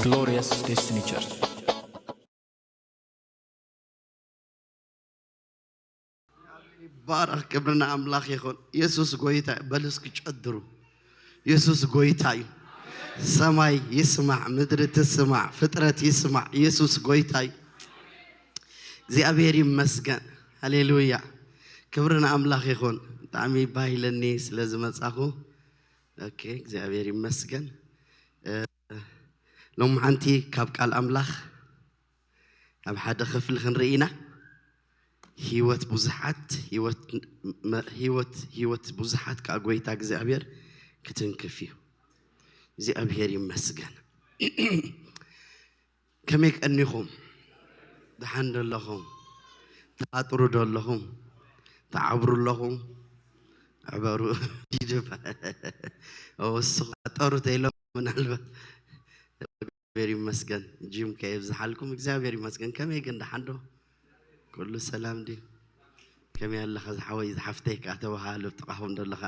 Glorious Destiny Church. ይባረኽ፣ ክብሪ ንኣምላኽ ይኹን። የሱስ ጎይታ እዩ። በሉ እስኪ ጨድሩ። የሱስ ጎይታ እዩ። ሰማይ ይስማዕ፣ ምድሪ ትስማዕ፣ ፍጥረት ይስማዕ። የሱስ ጎይታ እዩ። እግዚኣብሔር ይመስገን። ሃሌሉያ። ክብሪ ንኣምላኽ ይኹን። ብጣዕሚ ባህ ኢለኒ ስለ ዝመጻኹ። ኦኬ፣ እግዚኣብሔር ይመስገን። እ፣ ሎምሓንቲ ካብ ቃል ኣምላኽ ኣብ ሓደ ክፍሊ ክንርኢ ኢና። ህይወት ብዙሓት፣ ህይወት መ-፣ ህይወት፣ ህይወት ብዙሓት ከኣ ጎይታ እግዚኣብሔር ክትንክፍ እዩ። እግዚኣብሔር ይመስገን። ከመይ ቀኒኹም? ደሓን ዶ ኣለኹም? ትኣጥሩ ዶ ኣለኹም? ትዓብሩ ኣለኹም? ዕበሩ። ዲድባ። ወስኹ ኣጠሩ ተይሎም ምናልባት። እግዚኣብሔር ይመስገን። ጂም ከየብዝሓልኩም። እግዚኣብሔር ይመስገን። ከመይ ግን ደሓን ዶ? ኩሉ ሰላም ድዩ? ከመይ ኣለኻ ዝሓወይ ዝሓፍተይ ከኣ ተባሃሉ ጥቓኹም ዶ ኣለኻ?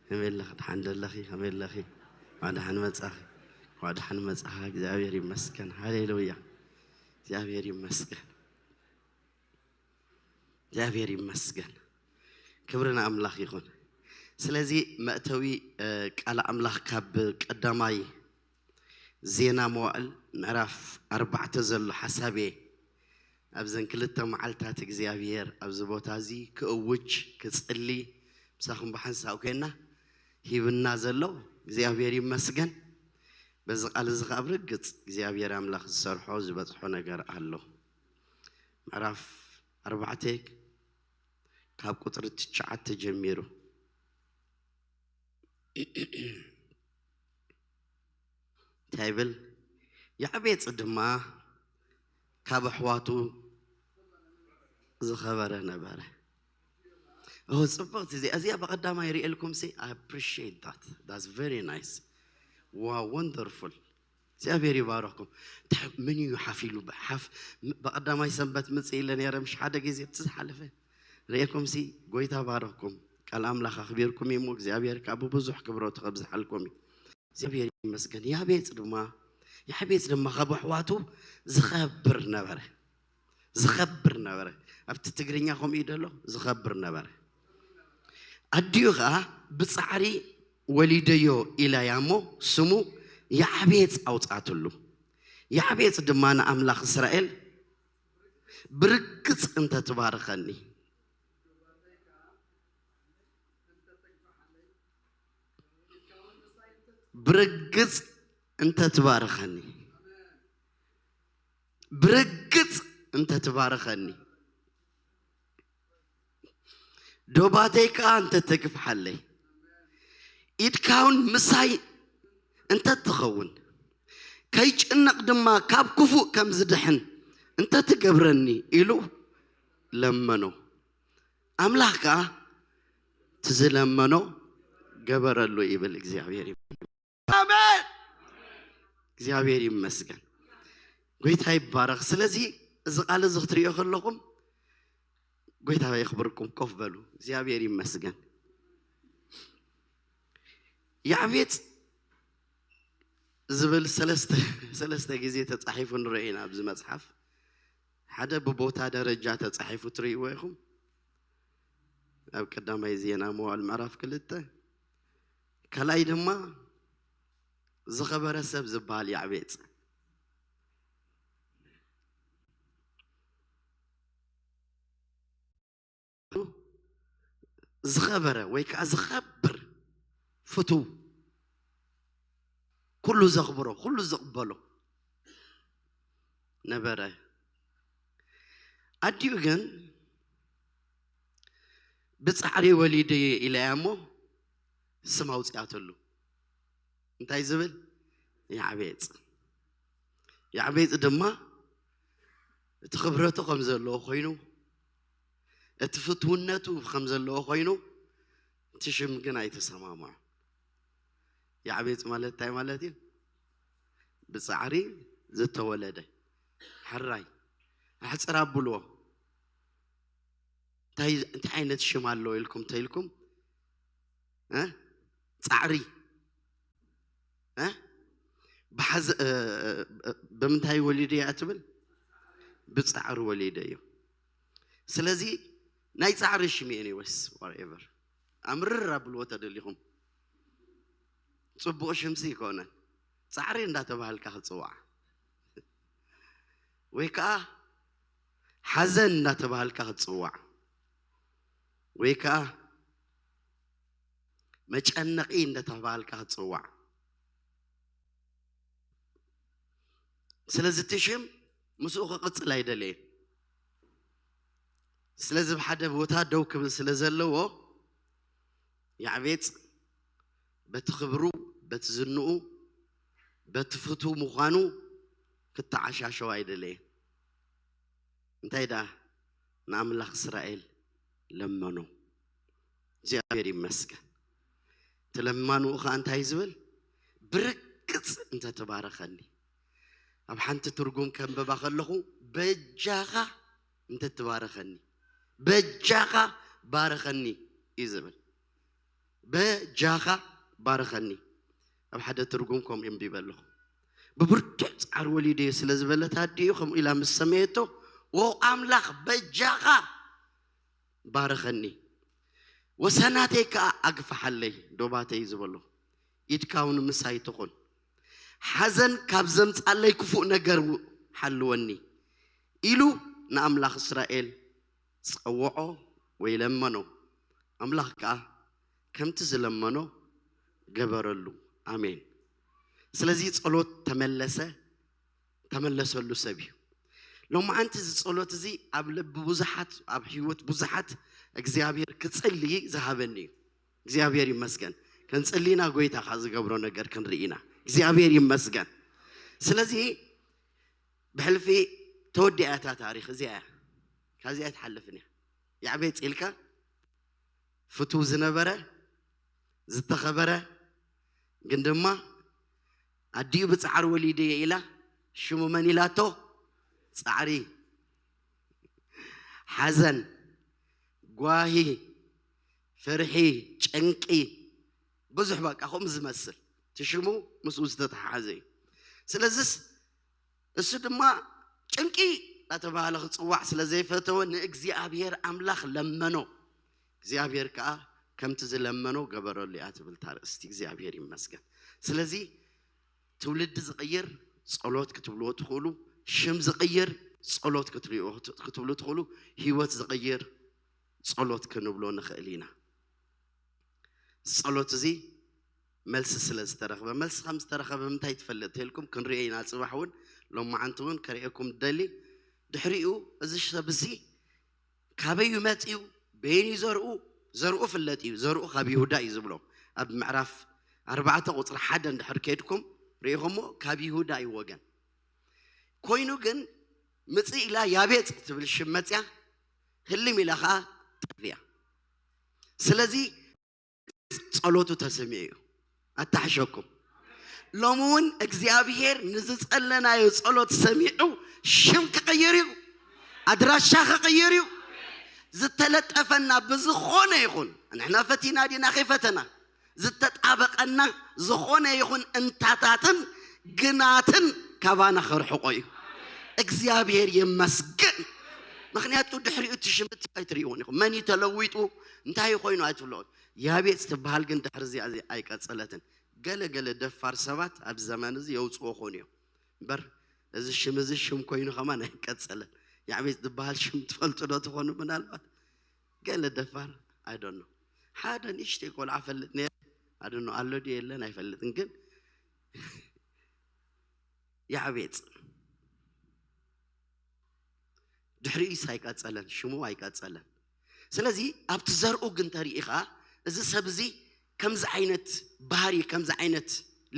ከመይ ኣለኻ? ደሓን ዶ ኣለኺ? ከመይ ኣለኺ? እንኳዕ ደሓን መጻኺ። እንኳዕ ደሓን መጻኻ። እግዚኣብሔር ይመስገን። ሃሌሉያ። እግዚኣብሔር ይመስገን። እግዚኣብሔር ይመስገን። ክብሪ ንኣምላኽ ይኹን። ስለዚ መእተዊ፣ እ፣ ቃል ኣምላኽ ካብ ቀዳማይ ዜና መዋእል ምዕራፍ ኣርባዕተ ዘሎ ሓሳብ እየ። ኣብዘን ክልተ መዓልታት እግዚኣብሔር ኣብዚ ቦታ እዚ ክእውጅ፣ ክጽሊ፣ ምሳኹም ብሓንሳብ ኮይና ሂብና ዘሎ እግዚኣብሔር ይመስገን። በዚ ቃል እዚ ኸኣ ብርግጽ እግዚኣብሔር ኣምላኽ ዝሰርሖ ዝበጽሖ ነገር ኣሎ። ምዕራፍ ኣርባዕተ ካብ ቁጽሪ ትሽዓተ ጀሚሩ እንታይ ይብል? ያዕቤጽ ድማ ካብ ኣሕዋቱ ዝኸበረ ነበረ። ኦ፣ ጽብቕቲ እዚኣ፣ እዚኣ ብቐዳማይ ርእየልኩም ሲ፣ I appreciate that. That's very nice. Wow, wonderful. እግዚኣብሔር ይባረኽኩም። እንታይ፣ ምን እዩ ሓፍ ኢሉ? ሓፍ፣ ም-፣ ብቐዳማይ ሰንበት ምጽእ ኢለ ነይረ፣ ምሽ ሓደ ግዜ ኣብቲ ዝሓለፈ ርእየኩም ሲ፣ ጎይታ ባረኽኩም። ቃል ኣምላኽ ኣኽቢርኩም እዩ እሞ፣ እግዚኣብሔር ካብ ብብዙሕ ክብረቱ ከብዝሓልኩም እዩ። እግዚኣብሔር ይመስገን። ያቤጽ ድማ፣ ያቤጽ ድማ ካብ ኣሕዋቱ ዝኸብር ነበረ። ዝኸብር ነበረ። ኣብቲ ትግርኛ ከምኡ እዩ ደሎ፣ ዝኸብር ነበረ። ኣዲኡ ኸኣ ብጻዕሪ ወሊደዮ ኢላ እያ እሞ፣ ስሙ ያዕቤጽ ኣውጻእትሉ። ያዕቤጽ ድማ ንኣምላኽ እስራኤል ብርግጽ እንተ ትባርኸኒ፣ ብርግጽ እንተ ትባርኸኒ፣ ብርግጽ እንተ ትባርኸኒ፣ ዶባተይ ከኣ እንተ ተግፍሓለይ፣ ኢድካ እውን ምሳይ እንተ ትኸውን፣ ከይጭነቕ ድማ ካብ ክፉእ ከም ዝድሕን እንተ ትገብረኒ ኢሉ ለመኖ። ኣምላኽ ከኣ እቲ ዝለመኖ ገበረሉ ይብል እግዚኣብሔር። ኣሜን። እግዚኣብሔር ይመስገን። ጎይታ ይባረኽ። ስለዚ እዚ ቃል እዚ ክትርእዮ ከለኹም ጎይታ የኽብርኩም። ኮፍ በሉ። እግዚኣብሔር ይመስገን። ያዕቤጽ ዝብል ሰለስተ፣ ሰለስተ ግዜ ተጻሒፉ ንርኢ ኢና ኣብዚ መጽሓፍ። ሓደ ብቦታ ደረጃ ተጻሒፉ ትርእይዎ ኢኹም። ኣብ ቀዳማይ ዜና መዋዕል ምዕራፍ ክልተ። ካልኣይ ድማ ዝኸበረ ሰብ ዝበሃል ያዕቤጽ። ዝኸበረ ወይ ከዓ ዝኸብር ፍቱው፣ ኩሉ ዘኽብሮ፣ ኩሉ ዝቕበሎ ነበረ። ኣዲኡ ግን ብጻዕሪ ወሊደ ኢላ እያ እሞ ስም ኣውጺኣትሉ። እንታይ ዝብል? ያዕቤጽ። ያዕቤጽ ድማ እቲ ክብረቱ ከም ዘለዎ ኮይኑ፣ እቲ ፍትውነቱ ከም ዘለዎ ኮይኑ፣ እቲ ሽም ግን ኣይተሰማምዖ። ያዕቤጽ ማለት እንታይ ማለት እዩ? ብጻዕሪ ዝተወለደ ሕራይ፣ ኣሕጽር ኣብልዎ። እንታይ እንታይ ዓይነት ሽም ኣለዎ ኢልኩም ተኢልኩም እ? ፃዕሪ እ? ብሓዘ እ፣ እ፣ ብምንታይ ወሊደ እያ ትብል? ብፃዕሪ ወሊደ እዩ። ስለዚ ናይ ፃዕሪ ሽም እዩ። Anyways, whatever፣ ኣምርር ኣብልዎ ተደሊኹም። ፅቡቕ ሽምሲ ይኮነን። ፃዕሪ እንዳተባሃልካ ክትፅዋዕ ወይ ከዓ ሓዘን እንዳተባሃልካ ክትፅዋዕ ወይ ከዓ መጨነቒ እንዳተባሃልካ ክትፅዋዕ። ስለዚ እቲ ሽም ምስኡ ክቕፅል ኣይደለየን። ስለዚ ብሓደ ቦታ ደው ክብል ስለ ዘለዎ ያዕቤጽ በቲ ክብሩ፣ በቲ ዝንኡ፣ በቲ ፍቱ ምዃኑ ክተዓሻሸው ኣይደለየን። እንታይ ደኣ ንኣምላኽ እስራኤል ለመኖ። እግዚኣብሔር ይመስገን። እቲ ለማንኡ ኸዓ እንታይ ዝብል? ብርግጽ እንተትባረኸኒ። ኣብ ሓንቲ ትርጉም ከንብባ ከለኹ በጃኻ እንተትባረኸኒ፣ በጃኻ ባረኸኒ እዩ ዝብል። በጃኻ ባረኸኒ። ኣብ ሓደ ትርጉም ከምኡ የንቢበ ኣለኹ። ብብርቱዕ ጻዕሪ ወሊደዮ ስለ ዝበለት ኣዲኡ ከምኡ ኢላ ምስ ሰመየቶ፣ "ዎ ኣምላኽ በጃኻ ባረኸኒ፣ ወሰናተይ ከኣ ኣግፍሓለይ፣ ዶባተይ ዝበሎ፣ ኢድካ እውን ምሳይ ትኹን፣ ሓዘን ካብ ዘምጻለይ ክፉእ ነገር ሓልወኒ" ኢሉ ንኣምላኽ እስራኤል ጸውዖ ወይ ለመኖ። ኣምላኽ ከኣ ከምቲ ዝለመኖ ገበረሉ። ኣሜን። ስለዚ ጸሎት ተመለሰ፣ ተመለሰሉ ሰብ እዩ። ሎማዓንቲ እዚ ጸሎት እዚ ኣብ ልቢ ብዙሓት፣ ኣብ ህይወት ብዙሓት እግዚኣብሔር ክጽሊ ዝሃበኒ እዩ። እግዚኣብሔር ይመስገን። ክንጽሊ ኢና፣ ጎይታ ካብ ዝገብሮ ነገር ክንርኢ ኢና። እግዚኣብሔር ይመስገን። ስለዚ ብሕልፊ ተወዲኣ እታ ታሪኽ እዚኣ እያ። ካብዚኣ ኣይትሓልፍን እያ። ያዕቤጽ ኢልካ ፍቱው ዝነበረ ዝተኸበረ፣ ግን ድማ ኣዲኡ ብጻዕሪ ወሊደዮ ኢላ ሽሙ መን ኢላቶ? ጻዕሪ፣ ሓዘን፣ ጓሂ፣ ፍርሒ፣ ጭንቂ፣ ብዙሕ በቃ ከምኡ ዝመስል እቲ ሽሙ ምስኡ ዝተተሓሓዘ እዩ። ስለዚስ እሱ ድማ ጭንቂ እናተባህለ ክጽዋዕ ስለ ዘይፈተወ ንእግዚኣብሔር ኣምላኽ ለመኖ። እግዚኣብሔር ከኣ ከምቲ ዝለመኖ ገበረሉ እያ ትብል እታ ኣርእስቲ። እግዚኣብሔር ይመስገን። ስለዚ ትውልዲ ዝቕይር ጸሎት ክትብልዎ ትኽእሉ፣ ሽም ዝቕይር ጸሎት ክትሪእዎ ክትብሉ ትኽእሉ፣ ህይወት ዝቕይር ጸሎት ክንብሎ ንኽእል ኢና። እዚ ጸሎት እዚ መልሲ ስለ ዝተረኽበ፣ መልሲ ከም ዝተረኸበ ብምንታይ ትፈልጥ ተልኩም ክንሪኦ ኢና። ጽባሕ እውን ሎማዓንቲ እውን ከርእየኩም ደሊ። ድሕሪኡ እዚ ሰብ እዚ ካበይ እዩ መጺኡ? በየን እዩ ዘርኡ? ዘርኡ ፍለጥ እዩ። ዘርኡ ካብ ይሁዳ እዩ ዝብሎ። ኣብ ምዕራፍ ኣርባዕተ ቁጽሪ ሓደ እንድሕር ከድኩም ርኢኹሞ፣ ካብ ይሁዳ እዩ ወገን። ኮይኑ ግን ምጽእ ኢላ ያቤጽ ትብል ሽም መጽያ፣ ህልም ኢላ ኸዓ ጠፍያ። ስለዚ ጸሎቱ ተሰሚዑ እዩ። ኣታሕሸኩም። ሎሚ እውን እግዚኣብሔር ንዝጸለናዮ ጸሎት ሰሚዑ ሽም ክቕይር እዩ፣ ኣድራሻ ክቕይር እዩ። ዝተለጠፈና ብዝኾነ ይኹን፣ ንሕና ፈቲና ዲና ከይፈተና፣ ዝተጣበቐና ዝኾነ ይኹን እንታታትን ግናትን ካባና ከርሕቆ እዩ። እግዚኣብሔር ይመስገን። ምኽንያቱ ድሕሪኡ እቲ ሽም እቲ ኣይትርእይዎን ኢኹም። መን እዩ ተለዊጡ፣ እንታይ ኮይኑ ኣይትብልዎን። ያቤጽ ትበሃል ግን ድሕሪ እዚኣ እዚ ኣይቀጸለትን። ገለ ገለ ደፋር ሰባት ኣብ ዘመን እዚ የውጽዎ ኾኑ እዮም። እምበር እዚ ሽም እዚ ሽም ኮይኑ ከማን ኣይቀጸለን። ያቤጽ ዝበሃል ሽም ትፈልጡ ዶ ትኾኑ? ምናልባት ገለ ደፋር፣ I don't know። ሓደ ንእሽተይ ቆልዓ ፈልጥ ነይረ፣ I don't know ኣሎ ድዩ የለን ኣይፈልጥን፣ ግን ያዕቤጽ ድሕሪኡስ ኣይቀጸለን፣ ሽሙ ኣይቀጸለን። ስለዚ ኣብቲ ዘርኡ ግን ተሪኢኻ፣ እዚ ሰብ እዚ ከምዚ ዓይነት ባህሪ፣ ከምዚ ዓይነት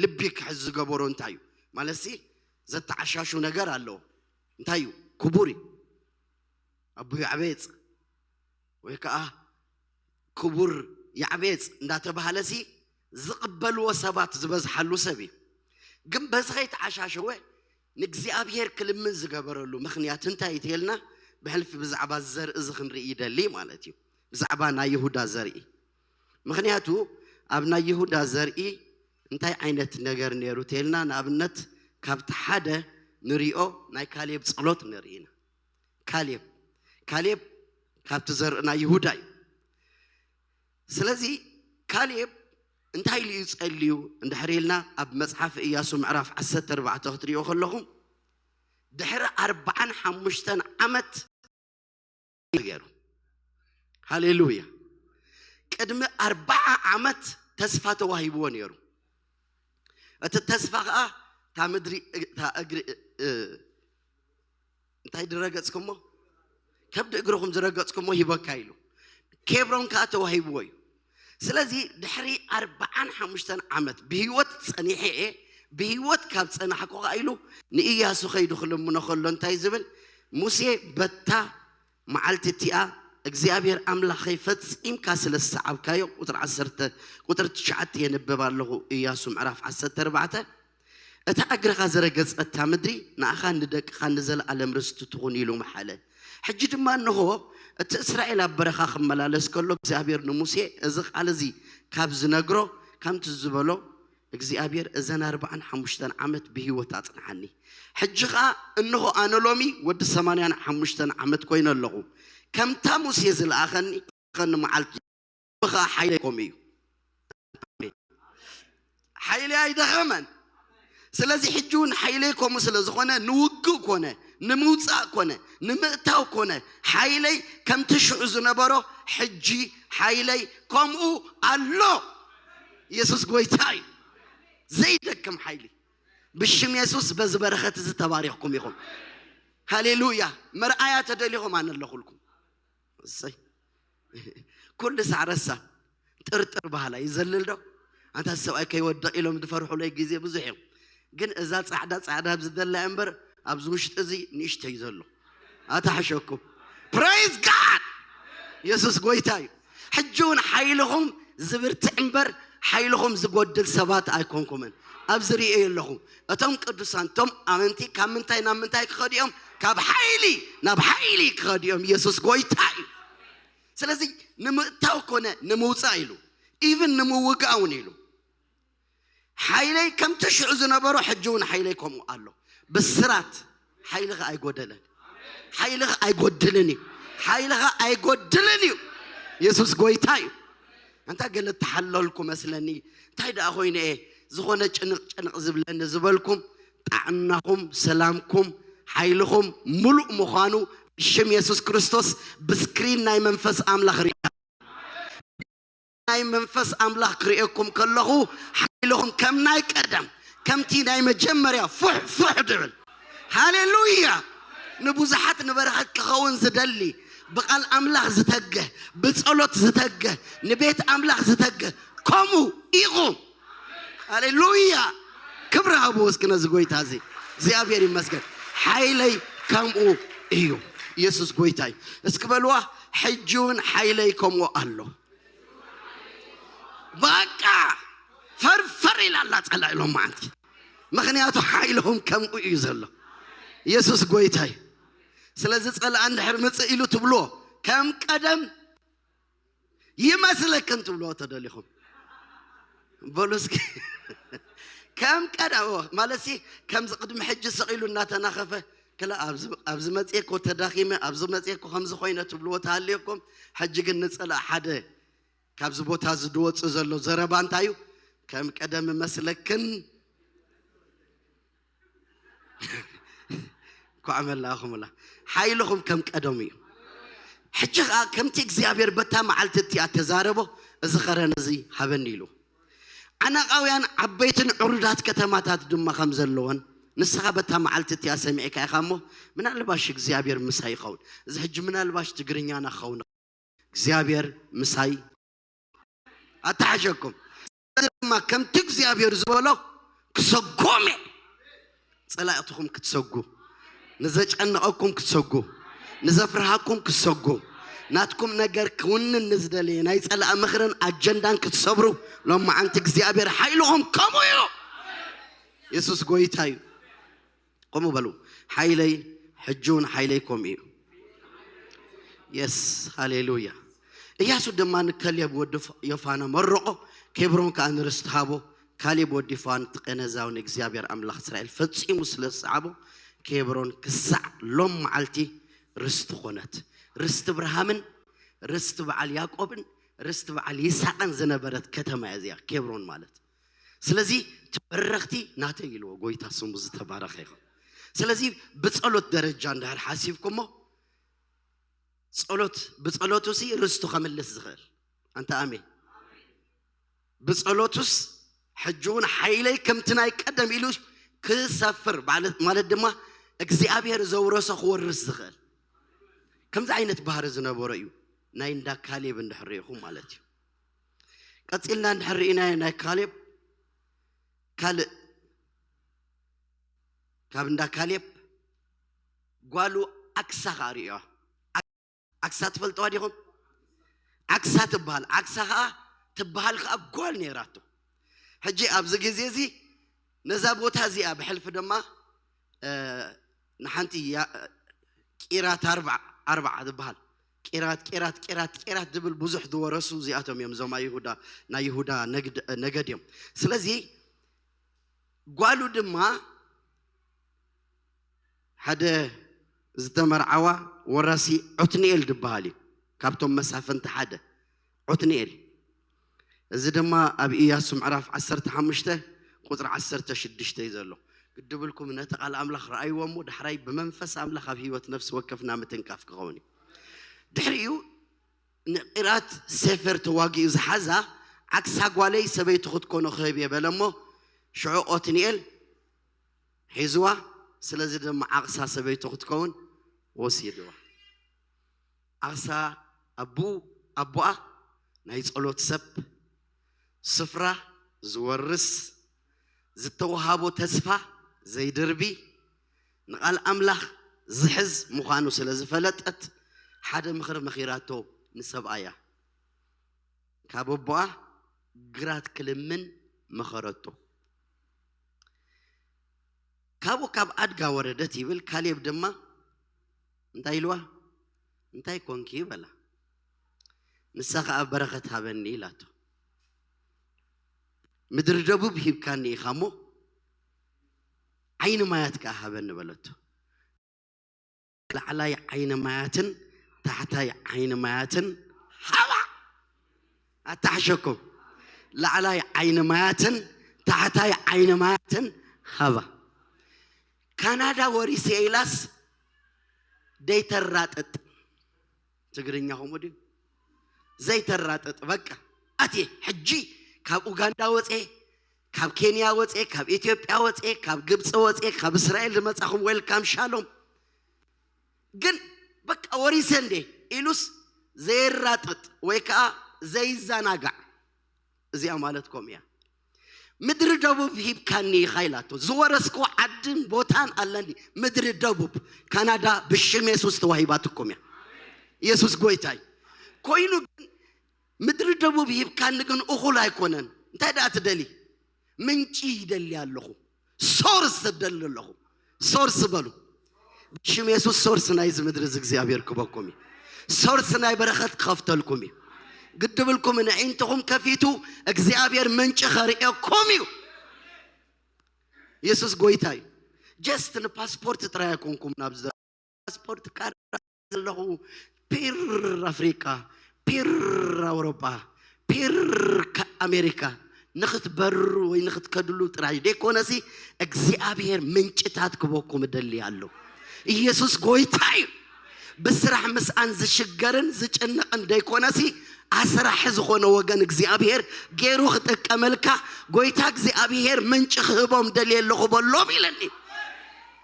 ልቢ ክሕዝ ዝገበሮ እንታይ እዩ? ማለትሲ ዘተዓሻሹ ነገር ኣለዎ። እንታይ እዩ? ክቡር እዩ። ኣቦ ያዕቤጽ ወይ ከዓ ክቡር ያዕቤጽ እንዳተባሃለሲ ዝቕበልዎ ሰባት ዝበዝሓሉ ሰብ እዩ። ግን በዚ ከይተዓሻሸወ ንእግዚኣብሔር ክልምን ዝገበረሉ ምኽንያት እንታይ እዩ ተልና? ብሕልፊ ብዛዕባ ዘርኢ እዚ ክንርኢ ይደሊ ማለት እዩ። ብዛዕባ ናይ ይሁዳ ዘርኢ። ምኽንያቱ ኣብ ናይ ይሁዳ ዘርኢ እንታይ ዓይነት ነገር ነይሩ ተልና፣ ንኣብነት ካብቲ ሓደ ንሪኦ ናይ ካሌብ ጸሎት ንርኢ ኢና። ካሌብ፣ ካሌብ ካብቲ ዘርኢ ናይ ይሁዳ እዩ። ስለዚ ካሌብ እንታይ ኢሉ እዩ ጸልዩ እንድሕር ኢልና፣ ኣብ መጽሓፍ ኢያሱ ምዕራፍ ዓሰርተ ኣርባዕተ ክትሪኦ ከለኹም፣ ድሕሪ ኣርባዓን ሓሙሽተን ዓመት ገይሩ። ሃሌሉያ። ቅድሚ ኣርባዓ ዓመት ተስፋ ተዋሂብዎ ነይሩ። እቲ ተስፋ ኸዓ እታ ምድሪ፣ እታ እግሪ፣ እ፣ እንታይ ዝረገጽኩሞ፣ ከብዲ እግርኹም ዝረገጽኩሞ ሂበካ ኢሉ። ኬብሮን ከኣ ተዋሂብዎ እዩ። ስለዚ ድሕሪ ኣርባዓን ሓሙሽተን ዓመት ብህይወት ጸኒሐ እየ፣ ብህይወት ካብ ጸናሕኩ ኸኣ ኢሉ ንኢያሱ ኸይዱ ክልምኖ ከሎ እንታይ ዝብል፣ ሙሴ በታ መዓልቲ እቲኣ እግዚኣብሔር ኣምላኸይ ፈጺምካ ስለ ዝሰዓብካዮ፣ ቁጥሪ ዓሰርተ፣ ቁጥሪ ትሽዓተ የንብብ ኣለኹ፣ ኢያሱ ምዕራፍ ዓሰርተ ኣርባዕተ። እታ እግርኻ ዝረገጸታ ምድሪ ንኣኻን ንደቅኻን ንዘለኣለም ርስቲ ትኹን ኢሉ መሓለ። ሕጂ ድማ እንሆ እቲ እስራኤል ኣብ በረኻ ክመላለስ ከሎ እግዚኣብሔር ንሙሴ እዚ ቃል እዚ ካብ ዝነግሮ ከምቲ ዝበሎ እግዚኣብሔር እዘን ኣርባዓን ሓሙሽተን ዓመት ብህይወት ኣጽንሓኒ። ሕጂ ኸኣ እንሆ ኣነ ሎሚ ወዲ ሰማንያን ሓሙሽተን ዓመት ኮይነ ኣለኹ። ከምታ ሙሴ ዝለኣኸኒ ከኒ መዓልቲ ብኻ ሓይለይ ከምኡ እዩ። ሓይለይ ኣይደኸመን። ስለዚ ሕጂ እውን ሓይለይ ከምኡ ስለ ዝኾነ ንውግእ ኮነ ንምውጻእ ኮነ ንምእታው ኮነ ሓይለይ ከምቲ ሽዑ ዝነበሮ ሕጂ ሓይለይ ከምኡ ኣሎ። ኢየሱስ ጎይታ እዩ። ዘይደክም ሓይሊ። ብሽም የሱስ በዚ በረኸት እዚ ተባሪኽኩም ኢኹም። ሃሌሉያ። መርኣያ ተደሊኹም ኣነ ኣለኹልኩም። እሰይ። ኩሉ ሳዕ ረሳ ጥርጥር ባህላ ይዘልል ዶ? ኣንታ ሰብኣይ ከይወድቕ ኢሎም ዝፈርሑለይ ግዜ ብዙሕ እዮም። ግን እዛ ጻዕዳ ጻዕዳ ኣብዚ ዘላ እምበር ኣብዚ ውሽጢ እዚ ንእሽተይ ዘሎ። ኣታ ሓሸኩም። ፕሬዝ ጋድ። የሱስ ጎይታ እዩ። ሕጂ እውን ሓይልኹም ዝብርትዕ እምበር ሓይልኹም ዝጎድል ሰባት ኣይኮንኩምን። ኣብዚ ርእየ ኣለኹ። እቶም ቅዱሳን፣ እቶም ኣመንቲ ካብ ምንታይ ናብ ምንታይ ክኸዱ እዮም? ካብ ሓይሊ ናብ ሓይሊ ክኸዱ እዮም። ኢየሱስ ጎይታ እዩ። ስለዚ ንምእታው ኮነ ንምውጻእ ኢሉ፣ ኢቭን ንምውጋእ እውን ኢሉ፣ ሓይለይ ከምቲ ሽዑ ዝነበሮ ሕጂ እውን ሓይለይ ከምኡ ኣሎ። ብስራት ሓይልኻ ኣይጎደለን። ሓይልኻ ኣይጎድልን እዩ። ሓይልኻ ኣይጎድልን እዩ። የሱስ ጎይታ እዩ። ኣንታ ገለ እተሓለልኩ መስለኒ። እንታይ ደኣ ኮይነ እየ ዝኾነ ጭንቕ ጭንቕ ዝብለኒ ዝበልኩም፣ ጥዕናኹም፣ ሰላምኩም፣ ሓይልኹም ምሉእ ምዃኑ ብሽም የሱስ ክርስቶስ ብስክሪን ናይ መንፈስ ኣምላኽ ርኣ። ናይ መንፈስ ኣምላኽ ክርእየኩም ከለኹ ሓይልኹም ከም ናይ ቀደም ከምቲ ናይ መጀመርያ ፉሕ ፉሕ ድብል። ሃሌሉያ። ንብዙሓት ንበረኸት ክኸውን ዝደሊ፣ ብቓል ኣምላኽ ዝተገህ፣ ብጸሎት ዝተገህ፣ ንቤት ኣምላኽ ዝተገህ ከምኡ ኢኹም። ሃሌሉያ። ክብሪ ሃብዎ እስኪ ነዚ ጎይታ እዚ። እግዚኣብሔር ይመስገን። ሓይለይ ከምኡ እዩ። ኢየሱስ ጎይታ እዩ። እስኪ በልዋ፣ ሕጂ እውን ሓይለይ ከምኡ ኣሎ። በቃ ፈርፈር ኢላ ኣላ ጸላኢ ሎም መዓንቲ። ምኽንያቱ ሓይልኹም ከምኡ እዩ ዘሎ። ኢየሱስ ጎይታ እዩ። ስለዚ ጸላኢ እንድሕር ምጽእ ኢሉ ትብልዎ ከም ቀደም ይመስለክን ትብልዎ ተደሊኹም በሉ እስኪ። ከም ቀደም ማለት ሲ ከምዚ ቅድሚ ሕጂ ስቕ ኢሉ እናተናኸፈ ክላ ኣብዚ ኣብዚ መጽኤ እኮ ተዳኺመ፣ ኣብዚ መጽኤ እኮ ከምዚ ኮይነ ትብልዎ ተሃልየኩም። ሕጂ ግን ንጸላእ ሓደ ካብዚ ቦታ እዚ ዝወጽእ ዘሎ ዘረባ እንታይ እዩ? ከም ቀደም መስለክን ኳዕ መላእኹምላ ሓይልኹም ከም ቀደሙ እዩ። ሕጂ ኸኣ ከምቲ እግዚኣብሔር በታ መዓልቲ እቲኣ ተዛረቦ እዚ ኸረን እዚ ሃበኒ ኢሉ። ዓናቓውያን ዓበይትን ዕሩዳት ከተማታት ድማ ከም ዘለወን ንስኻ በታ መዓልቲ እቲኣ ሰሚዕካ ኢኻ እሞ ምናልባሽ እግዚኣብሔር ምሳይ ይኸውን። እዚ ሕጂ ምናልባሽ ትግርኛና ክኸውን እግዚኣብሔር ምሳይ ኣተሓሸኩም። ስለዚ ድማ ከምቲ እግዚኣብሔር ዝበሎ ክሰጎም እየ። ጸላእትኹም ክትሰጉ፣ ንዘጨነቐኩም ክትሰጉ፣ ንዘፍርሃኩም ክትሰጉ፣ ናትኩም ነገር ክውንን ንዝደለየ ናይ ጸላእ ምኽርን ኣጀንዳን ክትሰብሩ ሎማዓንቲ እግዚኣብሔር ሓይልኹም ከምኡ እዩ። የሱስ ጎይታ እዩ። ከምኡ በሉ፣ ሓይለይ ሕጂ እውን ሓይለይ ከምኡ እዩ። የስ፣ ሃሌሉያ። እያሱ ድማ ንከሌብ ወዲ ፍ- ዮፋነ መረቆ፣ ኬብሮን ከኣ ንርስቲ ሃቦ። ካሌብ ወዲ ዮፋነ እቲ ቄነዛዊ ንእግዚኣብሔር ኣምላኽ እስራኤል ፈጺሙ ስለ ዝሰዓቦ፣ ኬብሮን ክሳዕ ሎም መዓልቲ ርስቲ ኾነት። ርስቲ እብርሃምን ርስቲ በዓል ያዕቆብን ርስቲ በዓል ይስሐቅን ዝነበረት ከተማ እያ እዚኣ ኬብሮን ማለት። ስለዚ እቲ በረኽቲ ናተይ ኢልዎ፣ ጎይታ ስሙ ዝተባረኸ ይኹን። ስለዚ ብጸሎት ደረጃ እንድሕር ሓሲብኩሞ፣ ጸሎት ብጸሎቱ ሲ ርስቱ ከምልስ ዝኽእል፣ ኣንታ ኣሜን። ብጸሎቱስ ሕጂ እውን ሓይለይ ከምቲ ናይ ቀደም ኢሉ ክሰፍር ማለት ማለት ድማ እግዚኣብሔር ዘውረሶ ክወርስ ዝኽእል ከምዚ ዓይነት ባህሪ ዝነበሮ እዩ። ናይ እንዳ ካሌብ እንድሕር ርኢኹም ማለት እዩ። ቀጺልና እንድሕር ርኢናዮ ናይ ካሌብ ካልእ ካብ እንዳ ካሌብ ጓሉ ኣክሳ ኸኣ ርእዮ። ኣክሳ ትፈልጥዋ ዲኹም? ኣክሳ ትበሃል። ኣክሳ ኸኣ ትበሃል ኸኣ ጓል ነይራቶ። ሕጂ ኣብዚ ግዜ እዚ ነዛ ቦታ እዚኣ ብሕልፊ ድማ እ፣ ንሓንቲ ያ- ቂራት ኣርባዕ ኣርባዕ ዝበሃል ቂራት ቂራት ቂራት ቂራት ዝብል ብዙሕ ዝወረሱ እዚኣቶም እዮም። እዞም ኣይሁዳ ናይ ይሁዳ ነግድ- ነገድ እዮም። ስለዚ ጓሉ ድማ ሓደ ዝተመርዓዋ ወራሲ ዖትንኤል ዝበሃል እዩ። ካብቶም መሳፍንቲ ሓደ ዖትንኤል። እዚ ድማ ኣብ ኢያሱ ምዕራፍ ዓሰርተ ሓሙሽተ ቁጽሪ ዓሰርተ ሽዱሽተ እዩ ዘሎ። ግዲ ብልኩም ነቲ ቃል ኣምላኽ ረኣይዎ እሞ ዳሕራይ ብመንፈስ ኣምላኽ ኣብ ህይወት ነፍሲ ወከፍና ምትንካፍ ክኸውን እዩ። ድሕሪኡ ንቂራት ሴፈር ተዋጊኡ ዝሓዛ ዓክሳ ጓለይ ሰበይቱ ክትኮኖ ክህብ እየ በለ እሞ ሽዑ ኦትንኤል ሒዝዋ። ስለዚ ድማ ዓቕሳ ሰበይቱ ክትከውን ወሲድዋ። ዓቕሳ ኣቡ ኣቦኣ ናይ ጸሎት ሰብ፣ ስፍራ ዝወርስ፣ ዝተወሃቦ ተስፋ ዘይድርቢ፣ ንቓል ኣምላኽ ዝሕዝ ምዃኑ ስለ ዝፈለጠት ሓደ ምኽሪ መኺራቶ ንሰብኣያ። ካብ ኣቦኣ ግራት ክልምን መኸረቶ። ካብኡ ካብ ኣድጋ ወረደት ይብል። ካሌብ ድማ እንታይ ኢልዋ? እንታይ ኮንኪ በላ። ንሳ ኸኣ በረኸት ሃበኒ ኢላቶ። ምድሪ ደቡብ ሂብካኒ ኢኻ እሞ ዓይኒ ማያት ከኣ ሃበኒ በለቶ። ላዕላይ ዓይኒ ማያትን ታሕታይ ዓይኒ ማያትን ሃባ። ኣታሕሸኩም። ላዕላይ ዓይኒ ማያትን ታሕታይ ዓይኒ ማያትን ሃባ። ካናዳ ወሪሰ ኢላስ ደይተራጥጥ። ትግርኛ ከምኡ ድዩ? ዘይተራጥጥ በቃ። ኣትየ ሕጂ ካብ ኡጋንዳ ወፅየ፣ ካብ ኬንያ ወፅየ፣ ካብ ኢትዮጵያ ወፅየ፣ ካብ ግብፂ ወፅየ፣ ካብ እስራኤል ዝመፃኹም ዌልካም ሻሎም። ግን በቃ ወሪሰ እንዴ ኢሉስ ዘይራጥጥ ወይ ከዓ ዘይዘናጋዕ። እዚኣ ማለት ከምኡ እያ። ምድሪ ደቡብ ሂብካኒ ኢኻ ኢላቶ። ዝወረስክዎ ዓድን ቦታን ኣለኒ። ምድሪ ደቡብ ካናዳ ብሽም የሱስ ተዋሂባትኩም እያ። የሱስ ጎይታ እዩ። ኮይኑ ግን ምድሪ ደቡብ ሂብካኒ ግን እኹል ኣይኮነን። እንታይ ደኣ ትደሊ? ምንጪ ይደሊ ኣለኹ። ሶርስ እደሊ ኣለኹ። ሶርስ በሉ። ብሽም የሱስ ሶርስ ናይዚ ምድሪ እዚ እግዚኣብሔር ክበኩም እዩ። ሶርስ ናይ በረኸት ክኸፍተልኩም እዩ። ግዲ ብልኩም ንዒንትኹም ከፊቱ እግዚኣብሔር ምንጪ ከርእየኩም እዩ። የሱስ ጎይታ እዩ። ጀስት ንፓስፖርት ጥራይ ኣይኮንኩም ናብ ፓስፖርት ካርድ ዘለኹ ፒር ኣፍሪቃ፣ ፒር ኣውሮጳ፣ ፒር ከ- ኣሜሪካ ንኽትበርሩ ወይ ንኽትከድሉ ጥራይ ደይኮነሲ እግዚኣብሔር ምንጭታት ክበኩም እደሊ ኣሎ። ኢየሱስ ጎይታ እዩ። ብስራሕ ምስኣን ዝሽገርን ዝጭነቕን ደይኮነሲ ኣስራሕ ዝኾነ ወገን እግዚኣብሔር ገይሩ ክጥቀመልካ ጎይታ እግዚኣብሔር ምንጭ ክህቦም ደልየ ኣለኹ በሎም ኢለኒ።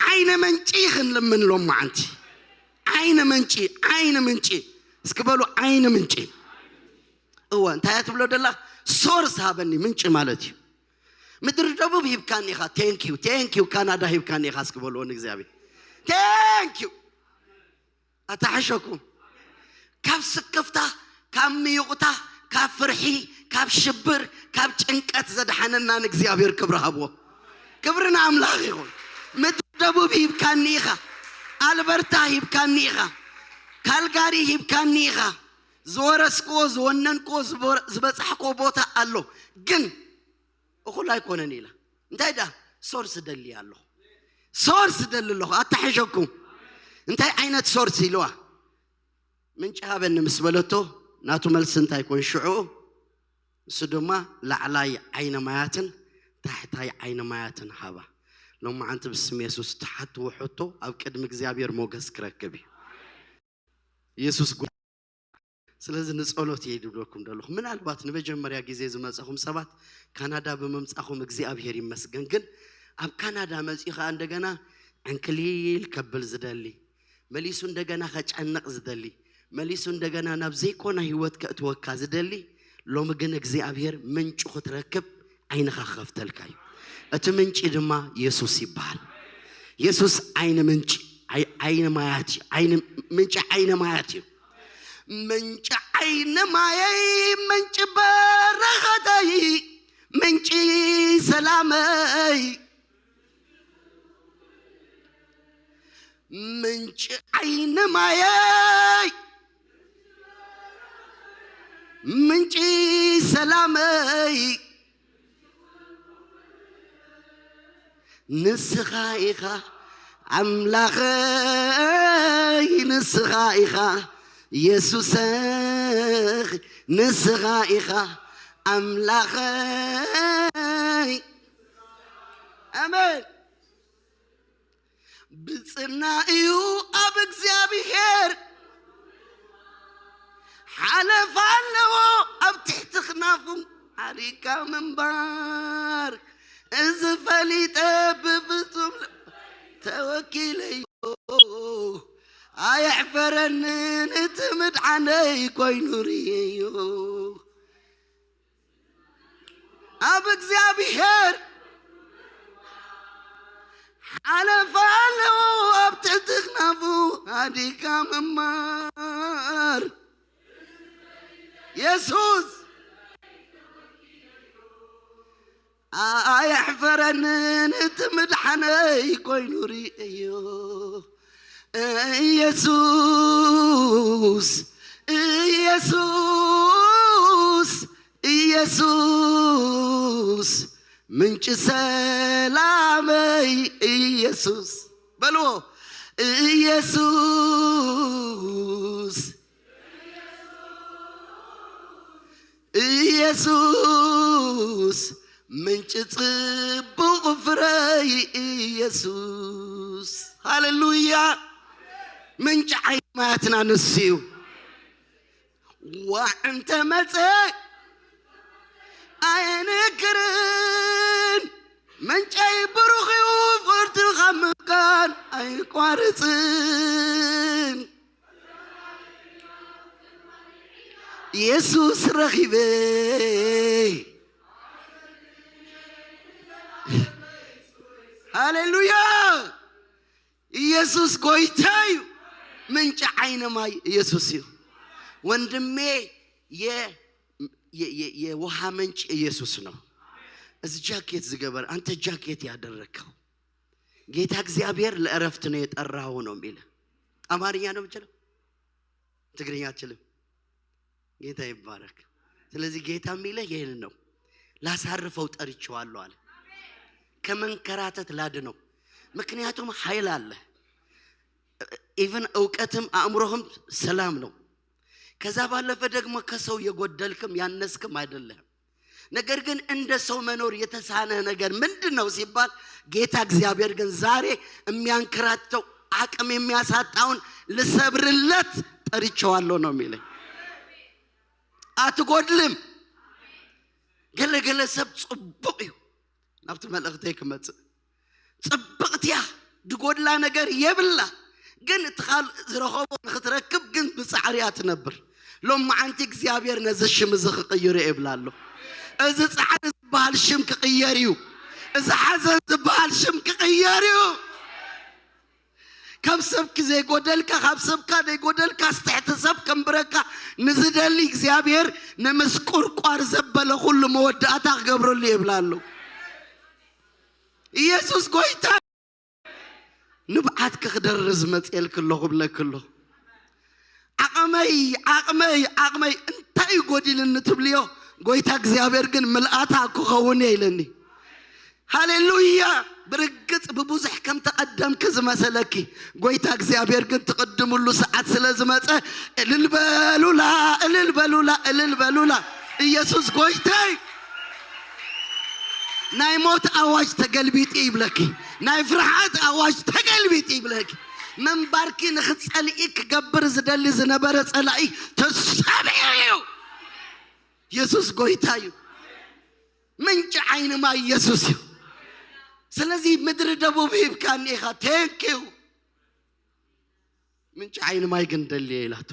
ዓይነ መንጪ ክንልምን ሎም መዓንቲ ዓይነ መንጪ ዓይነ መንጪ እስኪ በሉ ዓይነ መንጪ። እወ እንታይ እያ ትብሎ ደላ? ሶርስ ሃበኒ ምንጪ ማለት እዩ። ምድሪ ደቡብ ሂብካኒ ኢኻ። ቴንኪዩ ቴንኪዩ ካናዳ ሂብካኒ ኢኻ እስኪ በልዎ ንእግዚኣብሔር። ቴንኪዩ ኣታሕሸኩም። ካብ ስክፍታ ካብ ምዩቕታ ካብ ፍርሒ ካብ ሽብር ካብ ጭንቀት ዘድሓነና ንእግዚኣብሔር ክብሪ ሃብዎ። ክብሪ ንኣምላኽ ይኹን። ምድሪ ደቡብ ሂብካኒ ኢኻ። ኣልበርታ ሂብካኒ ኢኻ። ካልጋሪ ሂብካኒ ኢኻ። ዝወረስክዎ፣ ዝወነንክዎ፣ ዝበ-፣ ዝበጻሕክዎ ቦታ ኣሎ። ግን እኹል ኣይኮነን ኢላ። እንታይ ደኣ? ሶርስ ደሊ ኣለኹ። ሶርስ ደሊ ኣለኹ። ኣታሕሸኩም። እንታይ ዓይነት ሶርስ ኢልዋ? ምንጪ ሃበኒ ምስ በለቶ፣ ናቱ መልሲ እንታይ ኮን ሽዑ? እሱ ድማ ላዕላይ ዓይነ ማያትን ታሕታይ ዓይነ ማያትን ሃባ። ሎማዓንቲ ብስም የሱስ ትሓትዎ ሕቶ ኣብ ቅድሚ እግዚኣብሔር ሞገስ ክረክብ እዩ። የሱስ ጎ-፣ ስለዚ ንጸሎት እየ ድብለኩም ደለኹ። ምናልባት ንመጀመርያ ግዜ ዝመጻኹም ሰባት ካናዳ ብምምጻኹም እግዚኣብሔር ይመስገን። ግን ኣብ ካናዳ መጺኡ ኸኣ እንደገና ዕንክሊል ከብል ዝደሊ፣ መሊሱ እንደገና ኸጨንቕ ዝደሊ፣ መሊሱ እንደገና ናብ ዘይኮነ ህይወት ከእትወካ ዝደሊ፣ ሎሚ ግን እግዚኣብሔር ምንጩ ክትረክብ ዓይንኻ ክኸፍተልካ እዩ። እቲ ምንጪ ድማ የሱስ ይበሃል። የሱስ ዓይኒ ምንጪ፣ ኣይ-፣ ዓይኒ ማያት እዩ። ዓይኒ ምንጪ፣ ዓይኒ ማያት እዩ። ምንጪ ዓይኒ ማየይ፣ ምንጪ በረኸተይ፣ ምንጪ ሰላመይ፣ ምንጪ ዓይኒ ማየይ፣ ምንጪ ሰላመይ፣ ንስኻ ኢኻ ኣምላኸይ፣ ንስኻ ኢኻ የሱሰይ፣ ንስኻ ኢኻ ኣምላኸይ። ኣሜን። ብጽና እዩ ኣብ እግዚኣብሔር ሓለፋ ኣለዎ፣ ኣብ ትሕቲ ክናፉ ዓሪካ ምንባር። እዚ ፈሊጠ ብፍጹም ልብ ተወኪለዮ፣ ኣየሕፈረንን እቲ ምድሓነይ ኮይኑ ርእየዮ። ኣብ እግዚኣብሔር ሓለፋ ኣለዎ፣ ኣብ ትሕቲ ክናፉ ኣዲካ ምንባር። የሱስ ኣየሕፈረንን፣ እቲ ምድሓነይ ኮይኑ ርእዮ። ኢየሱስ፣ ኢየሱስ፣ ኢየሱስ፣ ምንጪ ሰላመይ ኢየሱስ። በልዎ። ኢየሱስ፣ ኢየሱስ፣ ምንጪ ጽቡቕ ፍረይ ኢየሱስ። ሃሌሉያ። ምንጪ ዓይኒ ማያትና ንሱ እዩ። ዋዕ እንተ መጸ ኣየንክርን፣ ምንጨይ ብሩኽ እዩ፣ ፍርዲ ካብ ምካን ኣይቋርጽን። የሱስ ረኺበ። ሃሌሉያ። ኢየሱስ ጎይታ እዩ። ምንጪ ዓይኒ ማይ ኢየሱስ እዩ። ወንድሜ፣ የ-፣ የ-፣ የ-፣ የውሃ ምንጭ ኢየሱስ ነው። እዚ ጃኬት ዝገበር፣ አንተ ጃኬት ያደረግከው ጌታ እግዚአብሔር ለእረፍት ነው የጠራኸው ነው የሚል። አማርኛ ነው የምችለው፣ ትግርኛ አልችልም። ጌታ ይባረክ። ስለዚህ ጌታ የሚልህ ይህን ነው። «ላሳርፈው ጠርቼዋለሁ» አለ። ከመንከራተት ላድነው። ምክንያቱም ኃይል አለ። ኢቭን እውቀትም አእምሮህም ሰላም ነው። ከዛ ባለፈ ደግሞ ከሰው የጎደልክም ያነስክም አይደለህም። ነገር ግን እንደ ሰው መኖር የተሳነህ ነገር ምንድን ነው ሲባል፣ ጌታ እግዚአብሔር ግን ዛሬ የሚያንከራትተው አቅም የሚያሳጣውን ልሰብርለት ጠርቼዋለሁ ነው የሚለኝ። አትጎድልም። ገለ ገለ ሰብ ጽቡቕ እዩ። ናብቲ መልእኽተይ ክመጽእ። ጽብቕቲ እያ፣ ድጎድላ ነገር የብላ። ግን እቲ ካልእ ዝረኸቦ ንኽትረክብ ግን ብጻዕሪ እያ ትነብር። ሎማዓንቲ እግዚኣብሔር ነዚ ሽም እዚ ክቕይሮ ይብላ ኣሎ። እዚ ጻዕሪ ዝበሃል ሽም ክቕየር እዩ። እዚ ሓዘን ዝበሃል ሽም ክቕየር እዩ። ካብ ሰብኪ ዘይጎደልካ፣ ካብ ሰብካ ዘይጎደልካ፣ ትሕቲ ሰብ ከንብረካ ንዝደሊ እግዚኣብሔር፣ ንምስቁርቋር ዘበለ ኩሉ መወዳእታ ክገብረሉ ይብላ ኣሎ። ኢየሱስ ጎይታ። ንብዓትኪ ክደርዝ መጽኤልኪ ኣለኹ ብለኪ ኣለኹ። ዓቕመይ ዓቕመይ ዓቕመይ እንታይ እዩ ጎዲልኒ ትብልዮ? ጎይታ እግዚኣብሔር ግን ምልኣታ ክኸውን እየ ኢለኒ። ሃሌሉያ። ብርግጽ ብብዙሕ ከም ተቐደምኪ ዝመሰለኪ፣ ጎይታ እግዚኣብሔር ግን ትቕድምሉ ሰዓት ስለ ዝመጸ፣ እልል በሉላ፣ እልል በሉላ፣ እልል በሉላ። ኢየሱስ ጎይታይ። ናይ ሞት ኣዋጅ ተገልቢጢ ይብለኪ። ናይ ፍርሓት ኣዋጅ ተገልቢጢ ይብለኪ። ምንባርኪ ንኽትጸልኢ ክገብር ዝደሊ ዝነበረ ጸላኢ ተሰቢሩ እዩ። ኢየሱስ ጎይታ እዩ። ምንጪ ዓይኒ ማይ ኢየሱስ እዩ። ስለዚ ምድሪ ደቡብ ሂብካኒ ኢኻ፣ ቴንኪው። ምንጪ ዓይኒ ማይ ግን ደልየ ኢላቶ።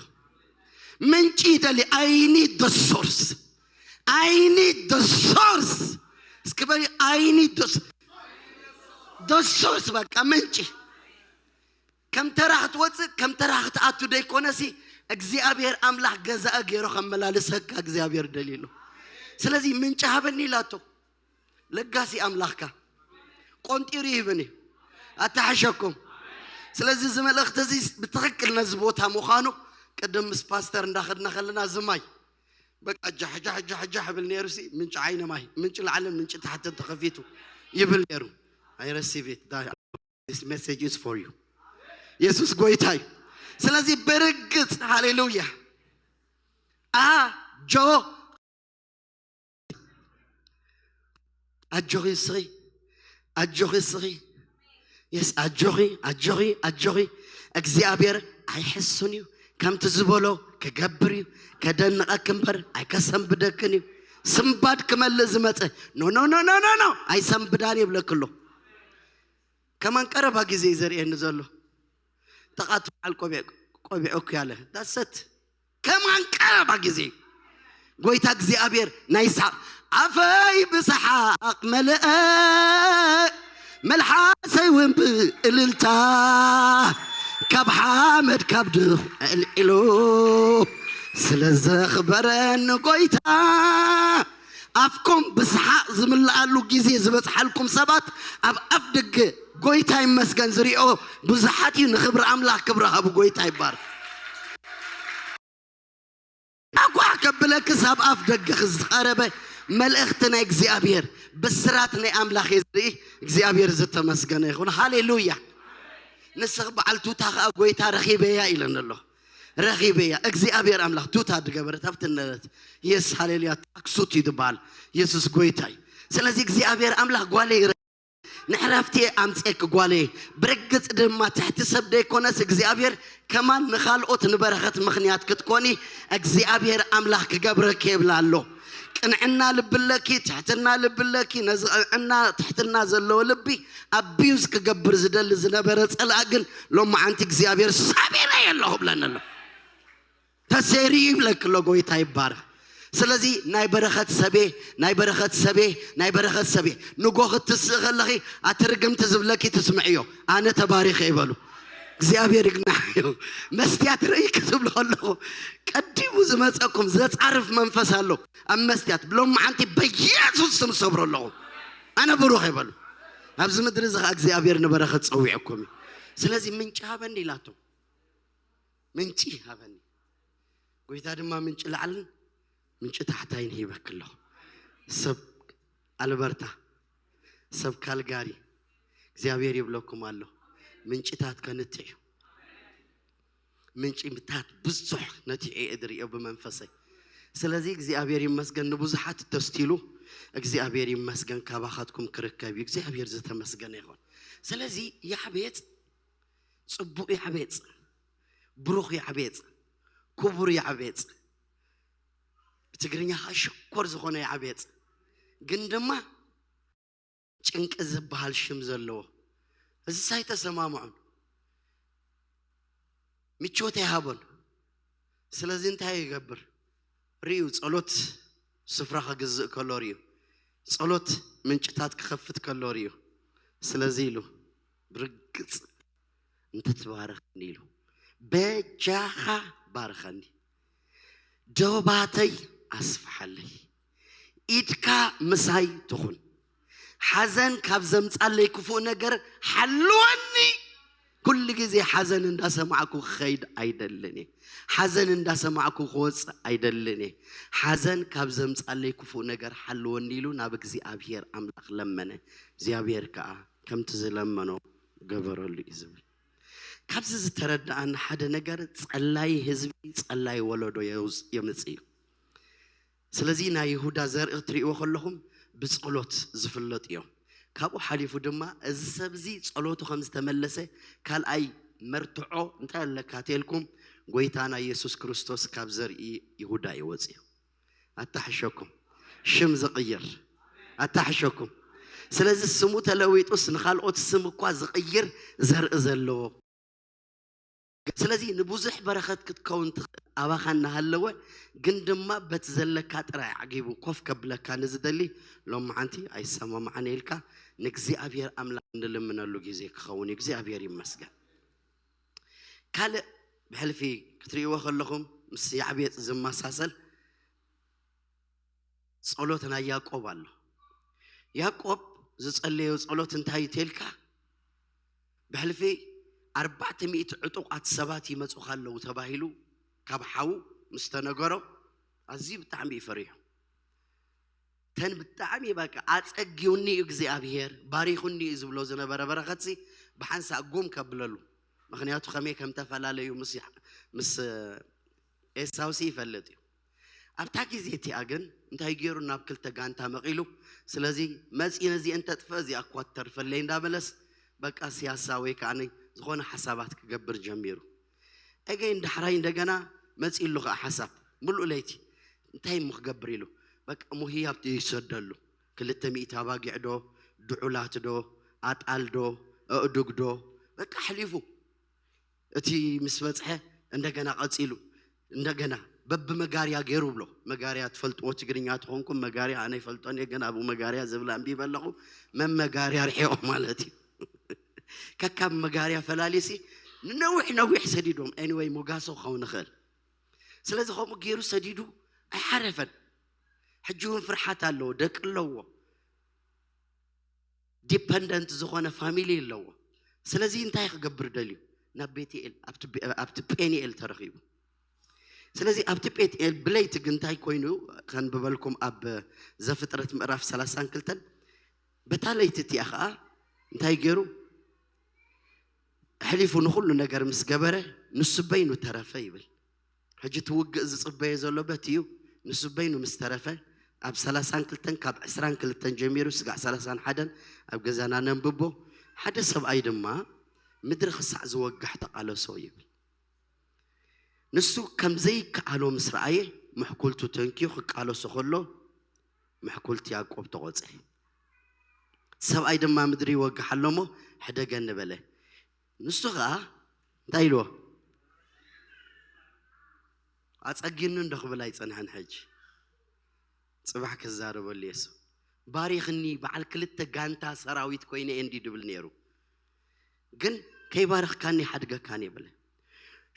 ምንጪ ደሊ፣ I need the source, I need the source። እስኪ በሊ፣ I need the source። በቃ ምንጪ ከም ተራ ክትወፅእ ከም ተራ ክትኣቱ ደይኮነሲ፣ እግዚኣብሔር ኣምላኽ ገዛኢ ገይሩ ከመላልሰካ እግዚኣብሔር ደልዩ ኣሎ። ስለዚ ምንጪ ሃበኒ ኢላቶ። ለጋሲ ኣምላኽካ ቆንጢሩ ይህብን እዩ። ኣተሓሸኩም። ስለዚ እዚ መልእኽቲ እዚ ብትኽክል ነዚ ቦታ ምዃኑ ቅድም ምስ ፓስተር እንዳኸድና ከለና ዝማይ በቃ ጃሕ ጃሕ ጃሕ ጃሕ ብል ነይሩ ሲ፣ ምንጪ ዓይኒ ማይ፣ ምንጪ ላዕልን ምንጪ ታሕትን ተኸፊቱ ይብል ነይሩ። I receive it. This message is for you. ኢየሱስ ጎይታ እዩ። ስለዚ ብርግጽ ሃሌሉያ። ኣጆ ኣጆኺ እስኺ፣ ኣጆኺ እስኺ። የስ፣ ኣጆኺ፣ ኣጆኺ፣ ኣጆኺ። እግዚኣብሔር ኣይሕሱን እዩ። ከምቲ ዝበሎ ክገብር እዩ። ከደንቐኪ እምበር ኣይከሰንብደክን እዩ። ስንባድ ክመልእ ዝመጸ፣ ኖ፣ ኖ፣ ኖ፣ ኖ፣ ኖ፣ ኖ፣ ኣይሰንብዳን ይብለኪ ኣሎ። ከማን ቀረባ ግዜ እዩ ዘርእየኒ ዘሎ። ተቓቱ በዓል ቆቢዕ፣ ቆቢዕ እኮ ያለ። ዳሰት። ከማን ቀረባ ግዜ። ጎይታ እግዚኣብሔር ናይ ሰሓቕ፣ ኣፈይ ብሰሓቕ መልአ፣ መልሓሰይ እውን ብእልልታ፣ ካብ ሓመድ ካብ ድኽ ኣልዒሉ፣ ስለ ዘኽበረኒ ጎይታ። ኣፍኩም ብሰሓቕ ዝምልኣሉ ግዜ ዝበጽሓልኩም ሰባት፣ ኣብ ኣፍ ደገ ጎይታ ይመስገን ዝሪኦ ብዙሓት እዩ። ንኽብሪ ኣምላኽ ክብሪ ሃቡ። ጎይታ ይባረክ። ኣጓዕ ከብለክስ ኣብ ኣፍ ደገ ዝቐረበ መልእኽቲ ናይ እግዚኣብሔር፣ ብስራት ናይ ኣምላኽ እየ ዝርኢ። እግዚኣብሔር ዝተመስገነ ይኹን። ሃሌሉያ። ንስኽ በዓል ቱታ ኸኣ ጎይታ ረኺበያ ኢለን ኣሎ። ረኺበያ። እግዚኣብሔር ኣምላኽ ቱታ ዝገበረት ኣብቲ ነበረት። የስ፣ ሃሌሉያ። ታክሱት እዩ ዝበሃል። የሱስ ጎይታ እዩ። ስለዚ እግዚኣብሔር ኣምላኽ ጓለይ ንዕረፍቲ ኣምጽኤኪ ጓለይ። ብርግጽ ድማ ትሕቲ ሰብ ደይኮነስ እግዚኣብሔር ከማን ንኻልኦት ንበረኸት ምኽንያት ክትኮኒ እግዚኣብሔር ኣምላኽ ክገብረኪ ይብል ኣሎ። ቅንዕና ልቢ ኣለኪ፣ ትሕትና ልቢ ኣለኪ። ነዚ ቅንዕና ትሕትና ዘለዎ ልቢ ኣቢዩዝ ክገብር ዝደሊ ዝነበረ ጸላእ ግን ሎማዓንቲ እግዚኣብሔር ሰቢረዮ ኣለኹ ብለኒ ኣሎ። ተሰይሩ ይብለኪ ኣሎ። ጎይታ ይባረኽ። ስለዚ ናይ በረኸት ሰቤ፣ ናይ በረኸት ሰቤ፣ ናይ በረኸት ሰቤ። ንጎ ክትስእ ከለኺ ኣቲ ርግምቲ ዝብለኪ ትስምዕዮ። ኣነ ተባሪኸ ይበሉ። እግዚኣብሔር ይግናሕ እዩ። መስትያት ርእይ ክትብሉ ከለኹ ቀዲሙ ዝመፀኩም ዘፃርፍ መንፈስ ኣሎ ኣብ መስትያት። ብሎም መዓንቲ በኢየሱስ ስም ሰብሮ ኣለኹ። ኣነ ብሩኽ ይበሉ። ኣብዚ ምድሪ እዚ ኸዓ እግዚኣብሔር ንበረኸት ፀዊዕኩም እዩ። ስለዚ ምንጪ ሃበኒ ኢላቶ። ምንጪ ሃበኒ። ጎይታ ድማ ምንጪ ላዕልን ምንጪ ታሕታይን ሂበኪ ኣሎ። ሰብ ኣልበርታ፣ ሰብ ካልጋሪ፣ እግዚኣብሔር ይብለኩም ኣሎ። ምንጭታት ከንትዕ እዩ። ምንጭታት ብዙሕ ነቲዑ እየ ዝርእዮ ብመንፈሰይ። ስለዚ እግዚኣብሔር ይመስገን ንብዙሓት ተስቲሉ። እግዚኣብሔር ይመስገን ካባኻትኩም ክርከብ እዩ። እግዚኣብሔር ዝተመስገነ ይኹን። ስለዚ ያዕቤጽ ጽቡቕ ያዕቤጽ፣ ብሩኽ ያዕቤጽ፣ ክቡር ያዕቤጽ፣ ብትግርኛ ኸዓ ሽኮር ዝኾነ ያዕቤጽ፣ ግን ድማ ጭንቂ ዝበሃል ሽም ዘለዎ። እዚስ ኣይተሰማምዑን፣ ምቾት ኣይሃቦን። ስለዚ እንታይ ይገብር? ርእዩ፣ ጸሎት ስፍራ ክግዝእ ከሎ ርእዩ፣ ጸሎት ምንጭታት ክኸፍት ከሎ ርእዩ። ስለዚ ኢሉ ብርግጽ እንተትባርኸኒ ኢሉ፣ በጃኻ ባርኸኒ፣ ዶባተይ ኣስፍሓለይ፣ ኢድካ ምሳይ ትኹን፣ ሓዘን ካብ ዘምጻለይ ክፉእ ነገር ሓልወኒ። ኩሉ ግዜ ሓዘን እንዳሰማዕኩ ክኸይድ ኣይደልን እየ። ሓዘን እንዳሰማዕኩ ክወፅእ ኣይደልን እየ። ሓዘን ካብ ዘምፃለይ ክፉእ ነገር ሓልወኒ ኢሉ ናብ እግዚኣብሔር ኣምላኽ ለመነ። እግዚኣብሔር ከዓ ከምቲ ዝለመኖ ገበረሉ እዩ ዝብል። ካብዚ ዝተረዳእና ሓደ ነገር፣ ጸላይ ህዝቢ፣ ጸላይ ወለዶ የውጽ-፣ የምጽእ እዩ። ስለዚ ናይ ይሁዳ ዘርኢ ክትርእይዎ ከለኹም ብጸሎት ዝፍለጡ እዮም። ካብኡ ሓሊፉ ድማ እዚ ሰብ እዚ ጸሎቱ ከም ዝተመለሰ ካልኣይ መርትዖ እንታይ ኣለካ ተልኩም፣ ጎይታና ኢየሱስ ክርስቶስ ካብ ዘርኢ ይሁዳ እዩ ወጺኡ። ኣታሕሸኩም። ሽም ዝቕይር። ኣታሕሸኩም። ስለዚ ስሙ ተለዊጡስ ንኻልኦት ስም እኳ ዝቕይር ዘርኢ ዘለዎ። ስለዚ ንብዙሕ በረኸት ክትከውን ትኽእል ኣባኻ እናሃለወ፣ ግን ድማ በቲ ዘለካ ጥራይ ዓጊቡ ኮፍ ከብለካ ንዝደሊ፣ ሎማዓንቲ ኣይሰማማዕን ኢልካ ንእግዚኣብሔር ኣምላኽ እንልምነሉ ግዜ ክኸውን እዩ። እግዚኣብሔር ይመስገን። ካልእ ብሕልፊ ክትርእይዎ ከለኹም ምስ ያዕቤጽ ዝመሳሰል ጸሎት ናይ ያዕቆብ ኣሎ። ያዕቆብ ዝጸለዮ ጸሎት እንታይ እዩ ተልካ? ብሕልፊ ኣርባዕተ ሚእቲ ዕጡቓት ሰባት ይመጹኻ ኣለዉ ተባሂሉ ካብ ሓዉ ምስ ተነገሮ፣ ኣዝዩ ብጣዕሚ እዩ ፈሪሑ። ተን ብጣዕሚ በቃ ኣጸጊውኒ እዩ እግዚኣብሔር፣ ባሪኹኒ እዩ ዝብሎ ዝነበረ በረኸትሲ ብሓንሳእ ጉም ከብለሉ። ምኽንያቱ ከመይ ከም ተፈላለዩ ምስ፣ ምስ ኤሳውሲ ይፈልጥ እዩ። ኣብታ ግዜ እቲኣ ግን እንታይ ገይሩ ናብ ክልተ ጋንታ መቒሉ፣ ስለዚ መጺ ነዚአን ተጥፍእ እዚኣ እኳ ትተርፈለይ እንዳበለስ በቃ ሲያሳ ወይ ከዓኒ ዝኾነ ሓሳባት ክገብር ጀሚሩ። ኤገይን ዳሕራይ እንደገና መጺሉ ኸዓ ሓሳብ፣ ምሉእ ለይቲ እንታይ እሞ ክገብር ኢሉ በቃ ሙህያብ ይሰደሉ። ክልተ ሚእቲ ኣባጊዕ ዶ፣ ድዑላት ዶ፣ ኣጣል ዶ፣ ኣእዱግ ዶ፣ በቃ ኣሕሊፉ። እቲ ምስ በጽሐ እንደገና ቀጺሉ፣ እንደገና በብመጋርያ ገይሩ ብሎ። መጋርያ ትፈልጥዎ ትግርኛ ትኾንኩም፣ መጋርያ ኣነ ይፈልጦን እየ፣ ግን ኣብኡ መጋርያ ዝብል ኣንቢበ ኣለኹ። መመጋርያ ርሒቖም ማለት እዩ። ከካብ መጋርያ ፈላሊሲ ንነዊሕ ነዊሕ ሰዲዶም። ኤኒወይ ሞጋሶ ክኸውን ይኽእል። ስለዚ ከምኡ ገይሩ ሰዲዱ ኣይሓረፈን። ሕጂ እውን ፍርሓት ኣለዎ፣ ደቂ ኣለዎ፣ ዲፐንደንት ዝኾነ ፋሚሊ ኣለዎ። ስለዚ እንታይ ክገብር ደልዩ? ናብ ቤትኤል፣ ኣብቲ ቤ-፣ ኣብቲ ጴንኤል ተረኺቡ። ስለዚ ኣብቲ ጴንኤል ብለይቲ ግን እንታይ ኮይኑ ከንብበልኩም፣ ኣብ ዘፍጥረት ምዕራፍ ሰላሳን ክልተን፣ በታ ለይቲ እቲኣ ኸዓ እንታይ ገይሩ? ኣሕሊፉ ንኹሉ ነገር ምስ ገበረ፣ ንሱ በይኑ ተረፈ ይብል። ሕጂ እቲ ውግእ ዝጽበዮ ዘሎ በቲ እዩ። ንሱ በይኑ ምስ ተረፈ፣ ኣብ ሰላሳን ክልተን ካብ ዕስራን ክልተን ጀሚሩ ስጋዕ ሰላሳን ሓደን ኣብ ገዛና ነንብቦ። ሓደ ሰብኣይ ድማ ምድሪ ክሳዕ ዝወግሕ ተቓለሶ ይብል። ንሱ ከም ዘይከኣሎ ምስ ረኣየ፣ ምሕኩልቱ ተንክዩ ክቃለሶ ከሎ፣ ምሕኩልቲ ያዕቆብ ተቖጸ። ሰብኣይ ድማ ምድሪ ይወግሕ ኣሎ እሞ፣ ሕደገኒ በለ። ንሱ ኸኣ እንታይ ኢልዎ? ኣጸጊኒ እንዶ ክብል ኣይጸንሐን። ሕጂ ጽባሕ ክዛረበሉ የሱ። ባሪኽኒ፣ በዓል ክልተ ጋንታ ሰራዊት ኮይነ እየ እንዲ ድብል ነይሩ። ግን ከይባረኽካኒ ሓድገካን እየ በለ።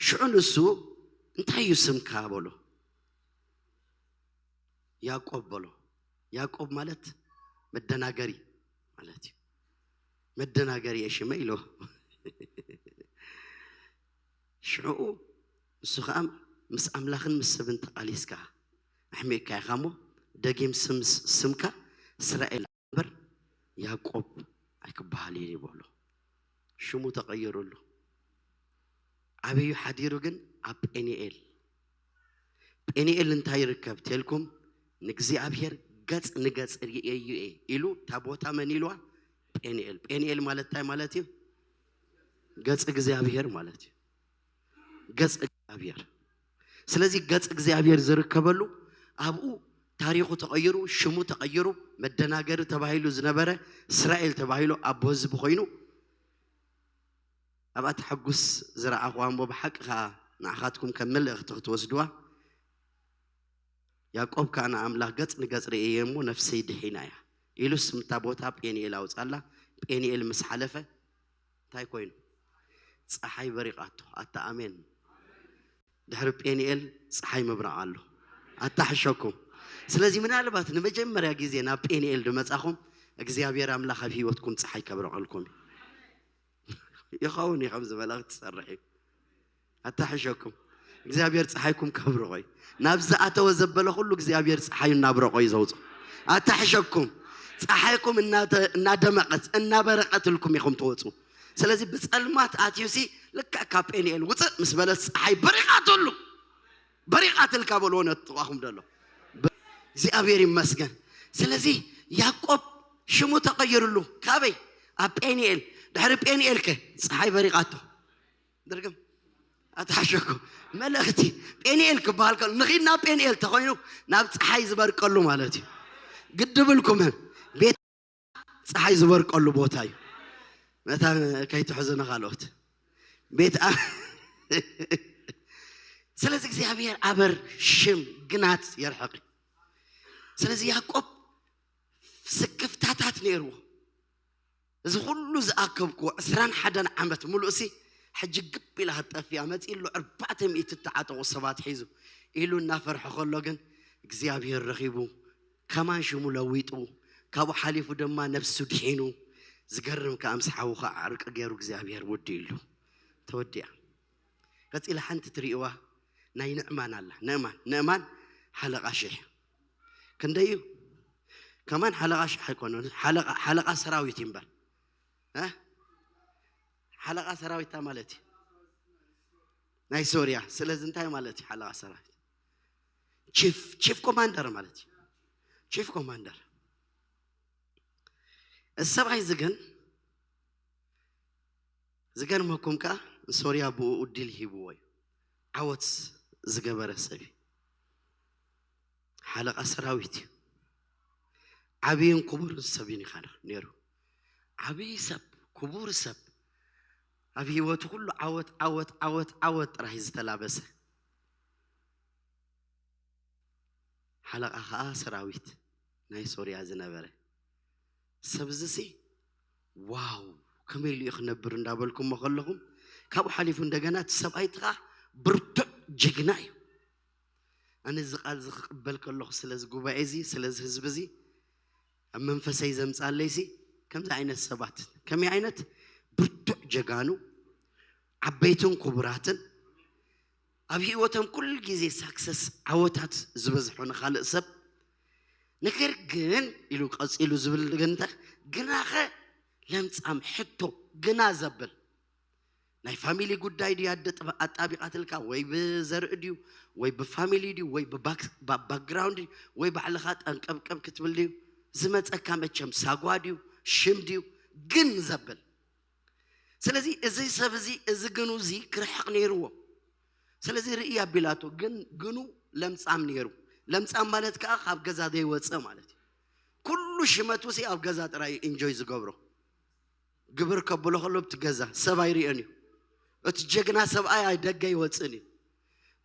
ሽዑ ንሱ እንታይ እዩ ስምካ በሎ። ያዕቆብ በሎ። ያዕቆብ ማለት መደናገሪ ማለት እዩ። መደናገሪ እየ ሽመይ ኢሎ። ሽዑ ንሱ ኸዓ ምስ ኣምላኽን ምስ ሰብን ተቓሊስካ ኣሕሚቕካ ኢኻ እሞ፣ ደጊም ስም-፣ ስምካ እስራኤል እምበር ያዕቆብ ኣይክበሃል እዩ ይበሎ። ሽሙ ተቐይሩሉ። ኣበዩ ሓዲሩ ግን? ኣብ ጴንኤል። ጴንኤል እንታይ ይርከብ ተልኩም? ንእግዚኣብሔር ገጽ ንገጽ ርእየዩ እየ ኢሉ፣ እታ ቦታ መን ኢልዋ? ጴንኤል። ጴንኤል ማለት እንታይ ማለት እዩ? ገጽ እግዚኣብሔር ማለት እዩ። ገጽ እግዚኣብሔር። ስለዚ ገጽ እግዚኣብሔር ዝርከበሉ፣ ኣብኡ ታሪኹ ተቐይሩ፣ ሽሙ ተቐይሩ፣ መደናገሪ ተባሂሉ ዝነበረ እስራኤል ተባሂሉ ኣቦ ህዝቢ ኮይኑ፣ ኣብኣ ተሐጉስ ዝረኣኹዋ እሞ ብሓቂ ኸኣ ንዓኻትኩም ከም መልእኽቲ ክትወስድዋ። ያዕቆብ ከኣ ንኣምላኽ ገጽ ንገጽ ርእየ እሞ ነፍሰይ ድሒና እያ ኢሉስ፣ እታ ቦታ ጴንኤል ኣውጻላ። ጴንኤል ምስ ሓለፈ እንታይ ኮይኑ? ጸሓይ በሪቓቶ። ኣታ ኣሜን። ድሕሪ ጴንኤል ጸሓይ ምብራቕ ኣሎ። ኣታሕሸኩም። ስለዚ ምናልባት ንመጀመርያ ግዜ ናብ ጴንኤል ድመጻኹም፣ እግዚኣብሔር ኣምላኽ ኣብ ህይወትኩም ጸሓይ ከብረቐልኩም እዩ። ይኸውን እዩ፣ ከምዚ መልእኽቲ ትሰርሕ እዩ። ኣታሕሸኩም እግዚኣብሔር ፀሓይኩም ከብርቆ እዩ። ናብ ዝኣተወ ዘበለ ኩሉ እግዚኣብሔር ፀሓዩ እናብረቆ እዩ ዘውፅኦ። ኣታሕሸኩም ፀሓይኩም እናተ- እናደመቀት እናበረቀትልኩም ኢኹም ትወፁ። ስለዚ ብፀልማት ኣትዩሲ ልክዕ ካብ ጴንኤል ውፅእ ምስ በለት ፀሓይ በሪቃትሉ። በሪቃትልካ በልዎ ነጥቋኹም ደሎ እግዚኣብሔር ይመስገን። ስለዚ ያዕቆብ ሽሙ ተቐይርሉ ካበይ ኣብ ጴንኤል ድሕሪ ጴንኤል ከ ፀሓይ በሪቃቶ ድርግም ኣትሓሸኩ መልእኽቲ ጴንኤል ክበሃል ከሎ ንኺድ ናብ ጴንኤል ተኾይኑ ናብ ፀሓይ ዝበርቀሉ ማለት እዩ። ግድብልኩምን ቤት ፀሓይ ዝበርቀሉ ቦታ እዩ። መታ ከይትሕዝኑ ካልኦት ቤት ኣ- ስለዚ እግዚኣብሔር ኣበር ሽም ግናት የርሕቕ። ስለዚ ያዕቆብ ስክፍታታት ነይርዎ። እዚ ኩሉ ዝኣከብክዎ ዕስራን ሓደን ዓመት ሙሉእሲ ሕጂ ግብ ኢላ ክትጠፍእ እያ መፂእ ኣሎ። ኣርባዕተ ሚእቲ እተዓጠቑ ሰባት ሒዙ ኢሉ እናፈርሐ ከሎ ግን እግዚኣብሔር ረኺቡ ከማን ሽሙ ለዊጡ ካብኡ ሓሊፉ ድማ ነብሱ ድሒኑ። ዝገርም ከዓ ምስ ሓዉ ከዓ ዕርቂ ገይሩ እግዚኣብሔር ውዲ ኢሉ ተወዲኣ። ቀፂላ ሓንቲ ትርእይዋ ናይ ንዕማን ኣላ። ንዕማን ንዕማን ሓለቓ ሽሕ ክንደይ እዩ? ከማን ሓለቓ ሽሕ ኣይኮነን፣ ሓለቓ ሓለቓ ሰራዊት እዩ እምበር። እ? ሓለቓ ሰራዊት እንታይ ማለት እዩ? ናይ ሶርያ። ስለዚ እንታይ ማለት እዩ ሓለቓ ሰራዊት? ቺፍ ቺፍ ኮማንደር ማለት እዩ። ቺፍ ኮማንደር። እዚ ሰብኣይ እዚ ግን ዝገርመኩም ከኣ ንሶርያ ብኡ እድል ሂብዎ እዩ። ዓወት ዝገበረ ሰብ እዩ። ሓለቓ ሰራዊት እዩ። ዓብይን ክቡርን ሰብ እዩ ነይሩ። ዓብይ ሰብ፣ ክቡር ሰብ፣ ኣብ ህይወቱ ኩሉ ዓወት ዓወት ዓወት ዓወት ጥራይ ዝተላበሰ ሓለቓ ኸኣ ሰራዊት ናይ ሶርያ ዝነበረ ሰብ እዚሲ ዋው ከመይ ኢሉ እዩ ክነብር እንዳበልኩሞ ከለኹም ካብኡ ሓሊፉ እንደገና እቲ ሰብኣይ እቲ ኸዓ ብርቱዕ ጅግና እዩ። ኣነ እዚ ቃል እዚ ክቕበል ከለኹ ስለዚ ጉባኤ እዚ ስለዚ ህዝቢ እዚ ኣብ መንፈሰይ ዘምፃለይሲ ከምዚ ዓይነት ሰባት ከመይ ዓይነት ብርቱዕ ጀጋኑ ዓበይትን ክቡራትን ኣብ ህይወቶም ኩሉ ግዜ ሳክሰስ ዓወታት ዝበዝሖ ንኻልእ ሰብ ነገር ግን ኢሉ ቀፂሉ ዝብል ግን እንታይ ግናኸ ለምፃም ሕቶ ግና ዘብል ናይ ፋሚሊ ጉዳይ ድዩ ኣደ ጥብ- ኣጣቢቓትልካ ወይ ብዘርኢ ድዩ ወይ ብፋሚሊ ድዩ ወይ ብባክ- ባ- ባክግራውንድ ድዩ ወይ ባዕልኻ ጠንቀብቀብ ክትብል ድዩ ዝመፀካ መቸም ሳጓ ድዩ ሽም ድዩ ግን ዘብል ስለዚ እዚ ሰብ እዚ እዚ ግኑ እዚ ክርሕቕ ነይርዎ። ስለዚ ርኢ ኣቢላቶ ግን ግኑ ለምጻም ነይሩ። ለምጻም ማለት ከዓ ካብ ገዛ ዘይወፅእ ማለት እዩ። ኩሉ ሽመቱ ሲ ኣብ ገዛ ጥራይ እዩ ኢንጆይ ዝገብሮ። ግብር ከብሎ ከሎ ኣብቲ ገዛ ሰብ ኣይርእዮን እዩ። እቲ ጀግና ሰብኣይ ኣይ ደገ ኣይወፅእን እዩ።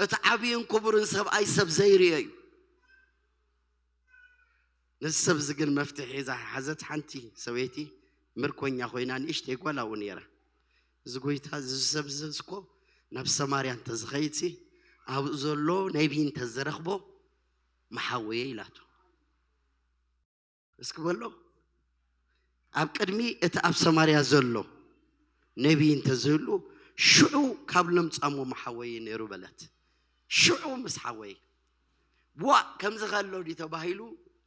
እቲ ዓብይን ክቡርን ሰብኣይ ሰብ ዘይርእዮ እዩ። ነዚ ሰብ እዚ ግን መፍትሒ ሒዛ ሓዘት ሓንቲ ሰበይቲ ምርኮኛ ኮይና ንእሽተይ ጓል ኣብኡ ነይራ። እዚ ጎይታ እዚ ሰብ እዚ እኮ ናብ ሰማርያ እንተዝኸይድሲ ኣብኡ ዘሎ ነቢ እንተዝረኽቦ መሓወየ ኢላቶ። እስኪ በሎ ኣብ ቅድሚ እቲ ኣብ ሰማርያ ዘሎ ነቢ እንተዝህሉ ሽዑ ካብ ለምጻሞ መሓወየ ነይሩ በለት። ሽዑ ምስ ሓወየ ዋእ ከምዚ ከሎ ድዩ ተባሂሉ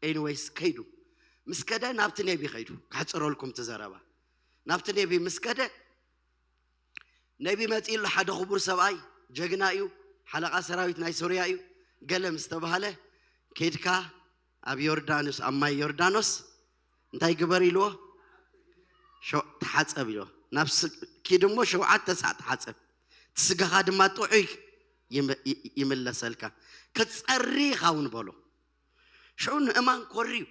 ኤኒወይስ ከይዱ ምስ ከደ ናብቲ ነቢ ከይዱ ካሕፅረልኩም ትዘረባ ናብቲ ነቢ ምስ ከደ ነቢ መፂእሉ ሓደ ክቡር ሰብኣይ ጀግና እዩ ሓለቓ ሰራዊት ናይ ሶርያ እዩ ገለ ምስ ተባሃለ ኬድካ ኣብ ዮርዳኖስ ኣብ ማይ ዮርዳኖስ እንታይ ግበር ኢልዎ ተሓፀብ ኢልዎ ናብ ኪድ እሞ ሸውዓተ ሳዕ ተሓፀብ እቲ ስጋኻ ድማ ጥዑይ ይምለሰልካ ክትፀሪ ኢኻ እውን በሎ ሽዑ ንእማን ኮርዩ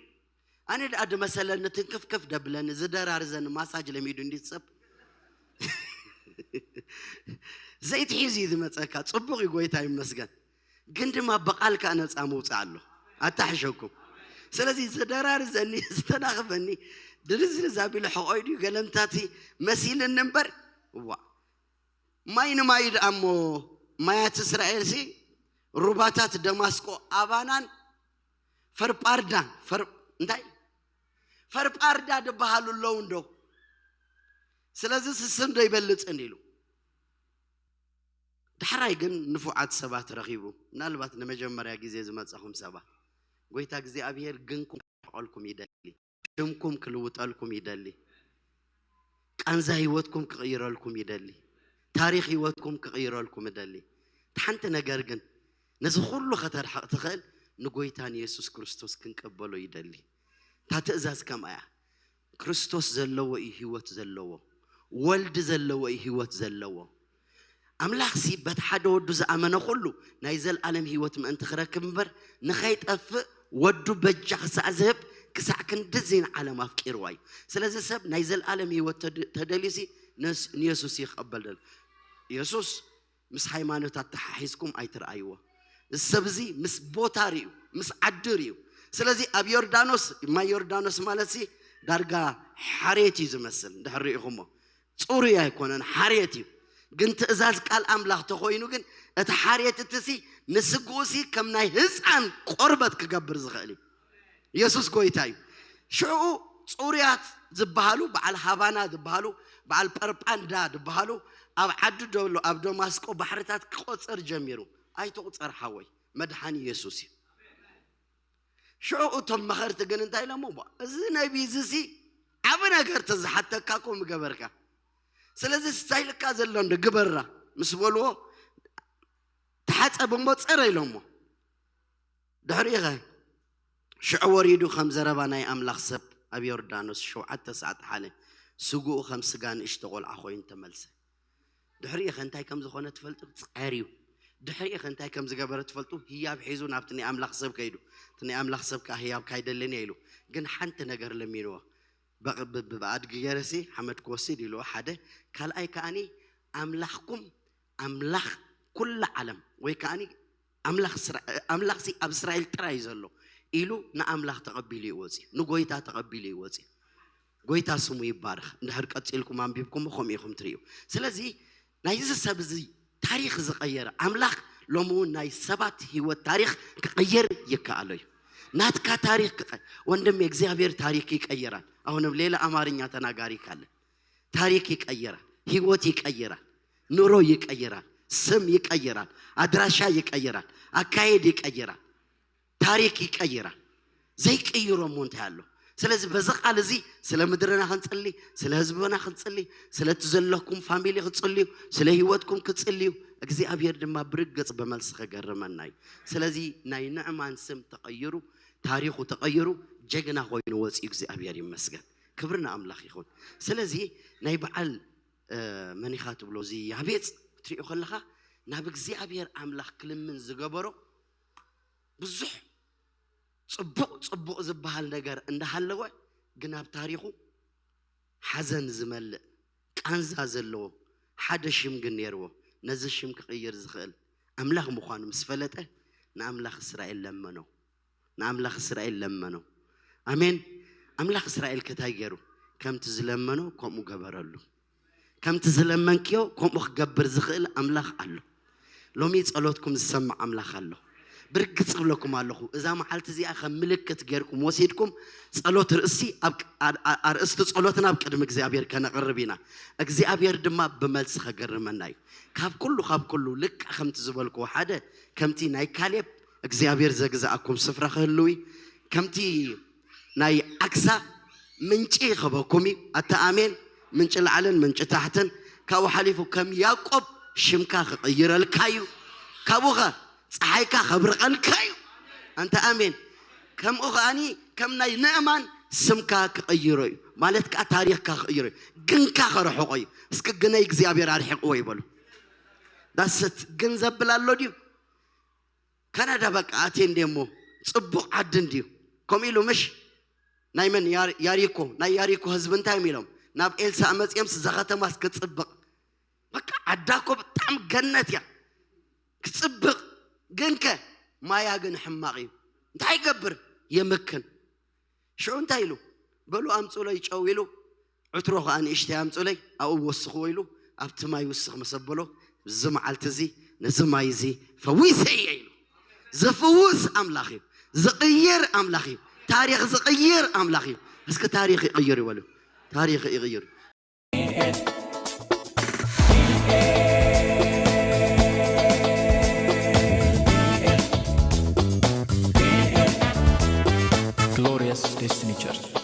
ኣነ ደኣ ድመሰለኒ ትንክፍክፍ ደብለኒ ዝደራርዘኒ ማሳጅ ለሚዱ እንዲ ሰብ ዘይትሒዙ እዩ ዝመፀካ ፅቡቅ እዩ ጎይታ ይመስገን ግን ድማ ብቃል ከዓ ነፃ ምውፃእ ኣሎ ኣታሕሸኩም ስለዚ ዝደራርዘኒ ዝተናኽፈኒ ድርዝርዝ ኣቢሉ ሕቆይ ድዩ ገለምታቲ መሲልኒ እምበር ዋ ማይ ንማይ ደኣ እሞ ማያት እስራኤልሲ ሩባታት ደማስቆ ኣባናን ፈርጳርዳን እንታይ ፈርጳርዳ ዝበሃሉ ኣለዉ እንዶ ስለዚ ስስን ዶ ይበልጽን ኢሉ። ዳሕራይ ግን ንፉዓት ሰባት ረኺቡ። ምናልባት ንመጀመርያ ግዜ ዝመጻኹም ሰባት፣ ጎይታ እግዚኣብሔር ግንኩም ክልውጠልኩም ይደሊ። ሽምኩም ክልውጠልኩም ይደሊ። ቃንዛ ህይወትኩም ክቕይረልኩም ይደሊ። ታሪኽ ህይወትኩም ክቕይረልኩም ይደሊ። እቲ ሓንቲ ነገር ግን፣ ነዚ ኩሉ ከተርሕቕ ትኽእል፣ ንጎይታ ንየሱስ ክርስቶስ ክንቀበሎ ይደሊ። እታ ትእዛዝ ከምኣ እያ። ክርስቶስ ዘለዎ እዩ ህይወት ዘለዎ። ወልድ ዘለዎ እዩ ህይወት ዘለዎ። ኣምላኽሲ በቲ ሓደ ወዱ ዝኣመነ ኩሉ ናይ ዘልኣለም ህይወት ምእንቲ ክረክብ እምበር፣ ንኸይጠፍእ ወዱ በጃ ክሳዕ ዝህብ፣ ክሳዕ ክንድዚ ንዓለም ኣፍቂርዋ እዩ። ስለዚ ሰብ ናይ ዘልኣለም ህይወት ተድ-፣ ተደልዩሲ ነስ-፣ ንየሱስ ይኸበል ደሎ። የሱስ ምስ ሃይማኖት ኣተሓሒዝኩም ኣይትርኣይዎ። እዚ ሰብ እዚ ምስ ቦታ ርእዩ፣ ምስ ዓዲ ርእዩ። ስለዚ ኣብ ዮርዳኖስ፣ ማይ ዮርዳኖስ ማለትሲ ዳርጋ ሓሬት እዩ ዝመስል፣ እንድሕር ርኢኹሞ። ጽሩይ ኣይኮነን፣ ሓሬት እዩ። ግን ትእዛዝ ቃል ኣምላኽ ተኾይኑ ግን፣ እቲ ሓሬት እትሲ ንስግኡሲ ከም ናይ ህፃን ቆርበት ክገብር ዝኽእል እዩ። የሱስ ጎይታ እዩ። ሽዑ ጽሩያት ዝበሃሉ፣ በዓል ሃባና ዝበሃሉ፣ በዓል ጳርጳንዳ ዝበሃሉ፣ ኣብ ዓዲ ደሎ፣ ኣብ ደማስቆ ባሕርታት ክቆጽር ጀሚሩ። ኣይትቑጸር ሓወይ፣ መድሓኒ የሱስ እዩ። ሽዑ እቶም መኸርቲ ግን እንታይ ኢሎሞ? "እሞ እዚ ነቢ እዚሲ ዓቢ ነገር ተዝሓተካ እኮ ምገበርካ። ስለዚ ስታይ ኢልካ ዘሎ እንዶ ግበራ" ምስ በልዎ፣ "ተሓጸብ እሞ ጽረ" ኢሎሞ። ድሕሪኡ ኸ? ሽዑ ወሪዱ ከም ዘረባ ናይ ኣምላኽ ሰብ ኣብ ዮርዳኖስ ሸውዓተ ሰዓት ሓለ። ስግኡ ከም ስጋ ንእሽቶ ቖልዓ ኮይኑ ተመልሰ። ድሕሪኡ ኸ እንታይ ከም ዝኾነ ትፈልጡ? ጸርዩ። ድሕሪኡ ኸ እንታይ ከም ዝገበረ ትፈልጡ? ህያብ ሒዙ ናብቲ ናይ ኣምላኽ ሰብ ከይዱ። እቲ ናይ ኣምላኽ ሰብ ከኣ ህያብ ካይደልን እየ ኢሉ። ግን ሓንቲ ነገር ለሚንዎ። በቕ-፣ ብ-፣ ብ-፣ ብኣድጊ ገይረሲ ሓመድ ክወስድ ኢልዎ ሓደ። ካልኣይ ከኣኒ ኣምላኽኩም ኣምላኽ ኩላ ዓለም ወይ ከኣኒ ኣምላኽ እስራ-፣ ኣምላኽሲ ኣብ እስራኤል ጥራይ እዩ ዘሎ ኢሉ ንኣምላኽ ተቐቢሉ እዩ ወፂኡ። ንጎይታ ተቐቢሉ እዩ ወፂኡ። ጎይታ ስሙ ይባረኽ። እንድሕር ቀፂልኩም ኣንቢብኩሞ ከምኡ ኢኹም ትርእዩ። ስለዚ ናይዚ ሰብ እዚ ታሪኽ ዝቐየረ ኣምላኽ ሎሚ እውን ናይ ሰባት ህይወት ታሪኽ ክቕይር ይከኣሎ እዩ። ናትካ ታሪኽ ክቐ-፣ ወንድም፣ የእግዚኣብሔር ታሪክ ይቀይራል። አሁንም ሌላ አማርኛ ተናጋሪ ካለ፣ ታሪክ ይቀይራል፣ ህይወት ይቀይራል፣ ኑሮ ይቀይራል፣ ስም ይቀይራል፣ አድራሻ ይቀይራል፣ አካሄድ ይቀይራል፣ ታሪክ ይቀይራል። ዘይቅይሮ እሞ እንታይ ኣሎ? ስለዚ በዚ ቃል እዚ ስለ ምድርና ክንጽሊ፣ ስለ ህዝብና ክንጽሊ፣ ስለቲ ዘለኩም ፋሚሊ ክትጽልዩ፣ ስለ ህይወትኩም ክትጽልዩ፣ እግዚኣብሔር ድማ ብርግጽ ብመልሲ ከገርመና እዩ። ስለዚ ናይ ንዕማን ስም ተቐይሩ፣ ታሪኹ ተቐይሩ፣ ጀግና ኮይኑ ወፂኡ፣ እግዚኣብሔር ይመስገን። ክብሪ ንኣምላኽ ይኹን። ስለዚ ናይ በዓል፣ እ፣ መኒኻ ትብሎ እዚ ያቤጽ ክትሪኦ ከለኻ፣ ናብ እግዚኣብሔር ኣምላኽ ክልምን ዝገበሮ ብዙሕ ጽቡቕ ጽቡቕ ዝበሃል ነገር እንዳሃለወ፣ ግን ኣብ ታሪኹ ሓዘን ዝመልእ፣ ቃንዛ ዘለዎ ሓደ ሽም ግን ነይርዎ። ነዚ ሽም ክቕይር ዝኽእል ኣምላኽ ምዃኑ ምስ ፈለጠ፣ ንኣምላኽ እስራኤል ለመኖ። ንኣምላኽ እስራኤል ለመኖ። ኣሜን። ኣምላኽ እስራኤል ከ እንታይ ገይሩ? ከምቲ ዝለመኖ ከምኡ ገበረሉ። ከምቲ ዝለመንክዮ ከምኡ ክገብር ዝኽእል ኣምላኽ ኣሎ። ሎሚ ጸሎትኩም ዝሰምዕ ኣምላኽ ኣሎ። ብርግጽ እብለኩም ኣለኹ፣ እዛ መዓልቲ እዚኣ ከም ምልክት ጌርኩም ወሲድኩም፣ ጸሎት ርእሲ ኣብ፣ ኣ-፣ ኣ-፣ ኣርእስቲ ጸሎትና ኣብ ቅድሚ እግዚኣብሔር ከነቕርብ ኢና። እግዚኣብሔር ድማ ብመልሲ ከገርመና እዩ። ካብ ኩሉ፣ ካብ ኩሉ፣ ልክዕ ከምቲ ዝበልክዎ ሓደ፣ ከምቲ ናይ ካሌብ እግዚኣብሔር ዘግዝኣኩም ስፍራ ክህልው እዩ። ከምቲ ናይ ዓክሳ ምንጪ ይኸበኩም እዩ። ኣታ ኣሜን። ምንጪ ላዕልን ምንጪ ታሕትን። ካብኡ ሓሊፉ ከም ያዕቆብ ሽምካ ክቕይረልካ እዩ። ካብኡ ኸ ጸሓይካ ከብርቐልካ እዩ። ኣንታ ኣሜን። ከምኡ ኸኣኒ ከም ናይ ንእማን ስምካ ክቕይሮ እዩ። ማለት ከኣ ታሪኽካ ክቕይሮ እዩ። ግንካ ከርሕቆ እዩ። እስኪ ግነይ እግዚኣብሔር ኣርሒቕዎ ይበሉ። ዳሰት ግን ዘብል ኣሎ ድዩ? ካናዳ በቃ ኣትየ እንድየ እሞ፣ ጽቡቕ ዓዲ እንድዩ። ከምኡ ኢሉ ምሽ? ናይ መን? ያር-፣ ያሪኮ። ናይ ያሪኮ ህዝቢ እንታይ እዮም ኢሎም? ናብ ኤልሳዕ መጺኦምስ፣ "እዛ ከተማስ ክጽብቕ። በቃ ዓዳ እኮ ብጣዕሚ ገነት እያ። ክጽብቕ። ግንከ ማያ ግን ሕማቕ እዩ። እንታይ ይገብር? የምክን። ሽዑ እንታይ ኢሉ? በሉ ኣምጹለይ ጨው" ኢሉ፣ ዕትሮ ኸዓ ንእሽተይ ኣምጹለይ፣ ኣብኡ ወስኽዎ ኢሉ፣ ኣብቲ ማይ ውስኽ ምስ ኣበሎ፣ እዚ መዓልቲ እዚ ነዚ ማይ እዚ ፈዊሰ እየ ኢሉ። ዝፍውስ ኣምላኽ እዩ። ዝቕይር ኣምላኽ እዩ። ታሪኽ ዝቕይር ኣምላኽ እዩ። እስኪ ታሪኽ ይቕይር ይበሉ። ታሪኽ ይቕይር። Certo.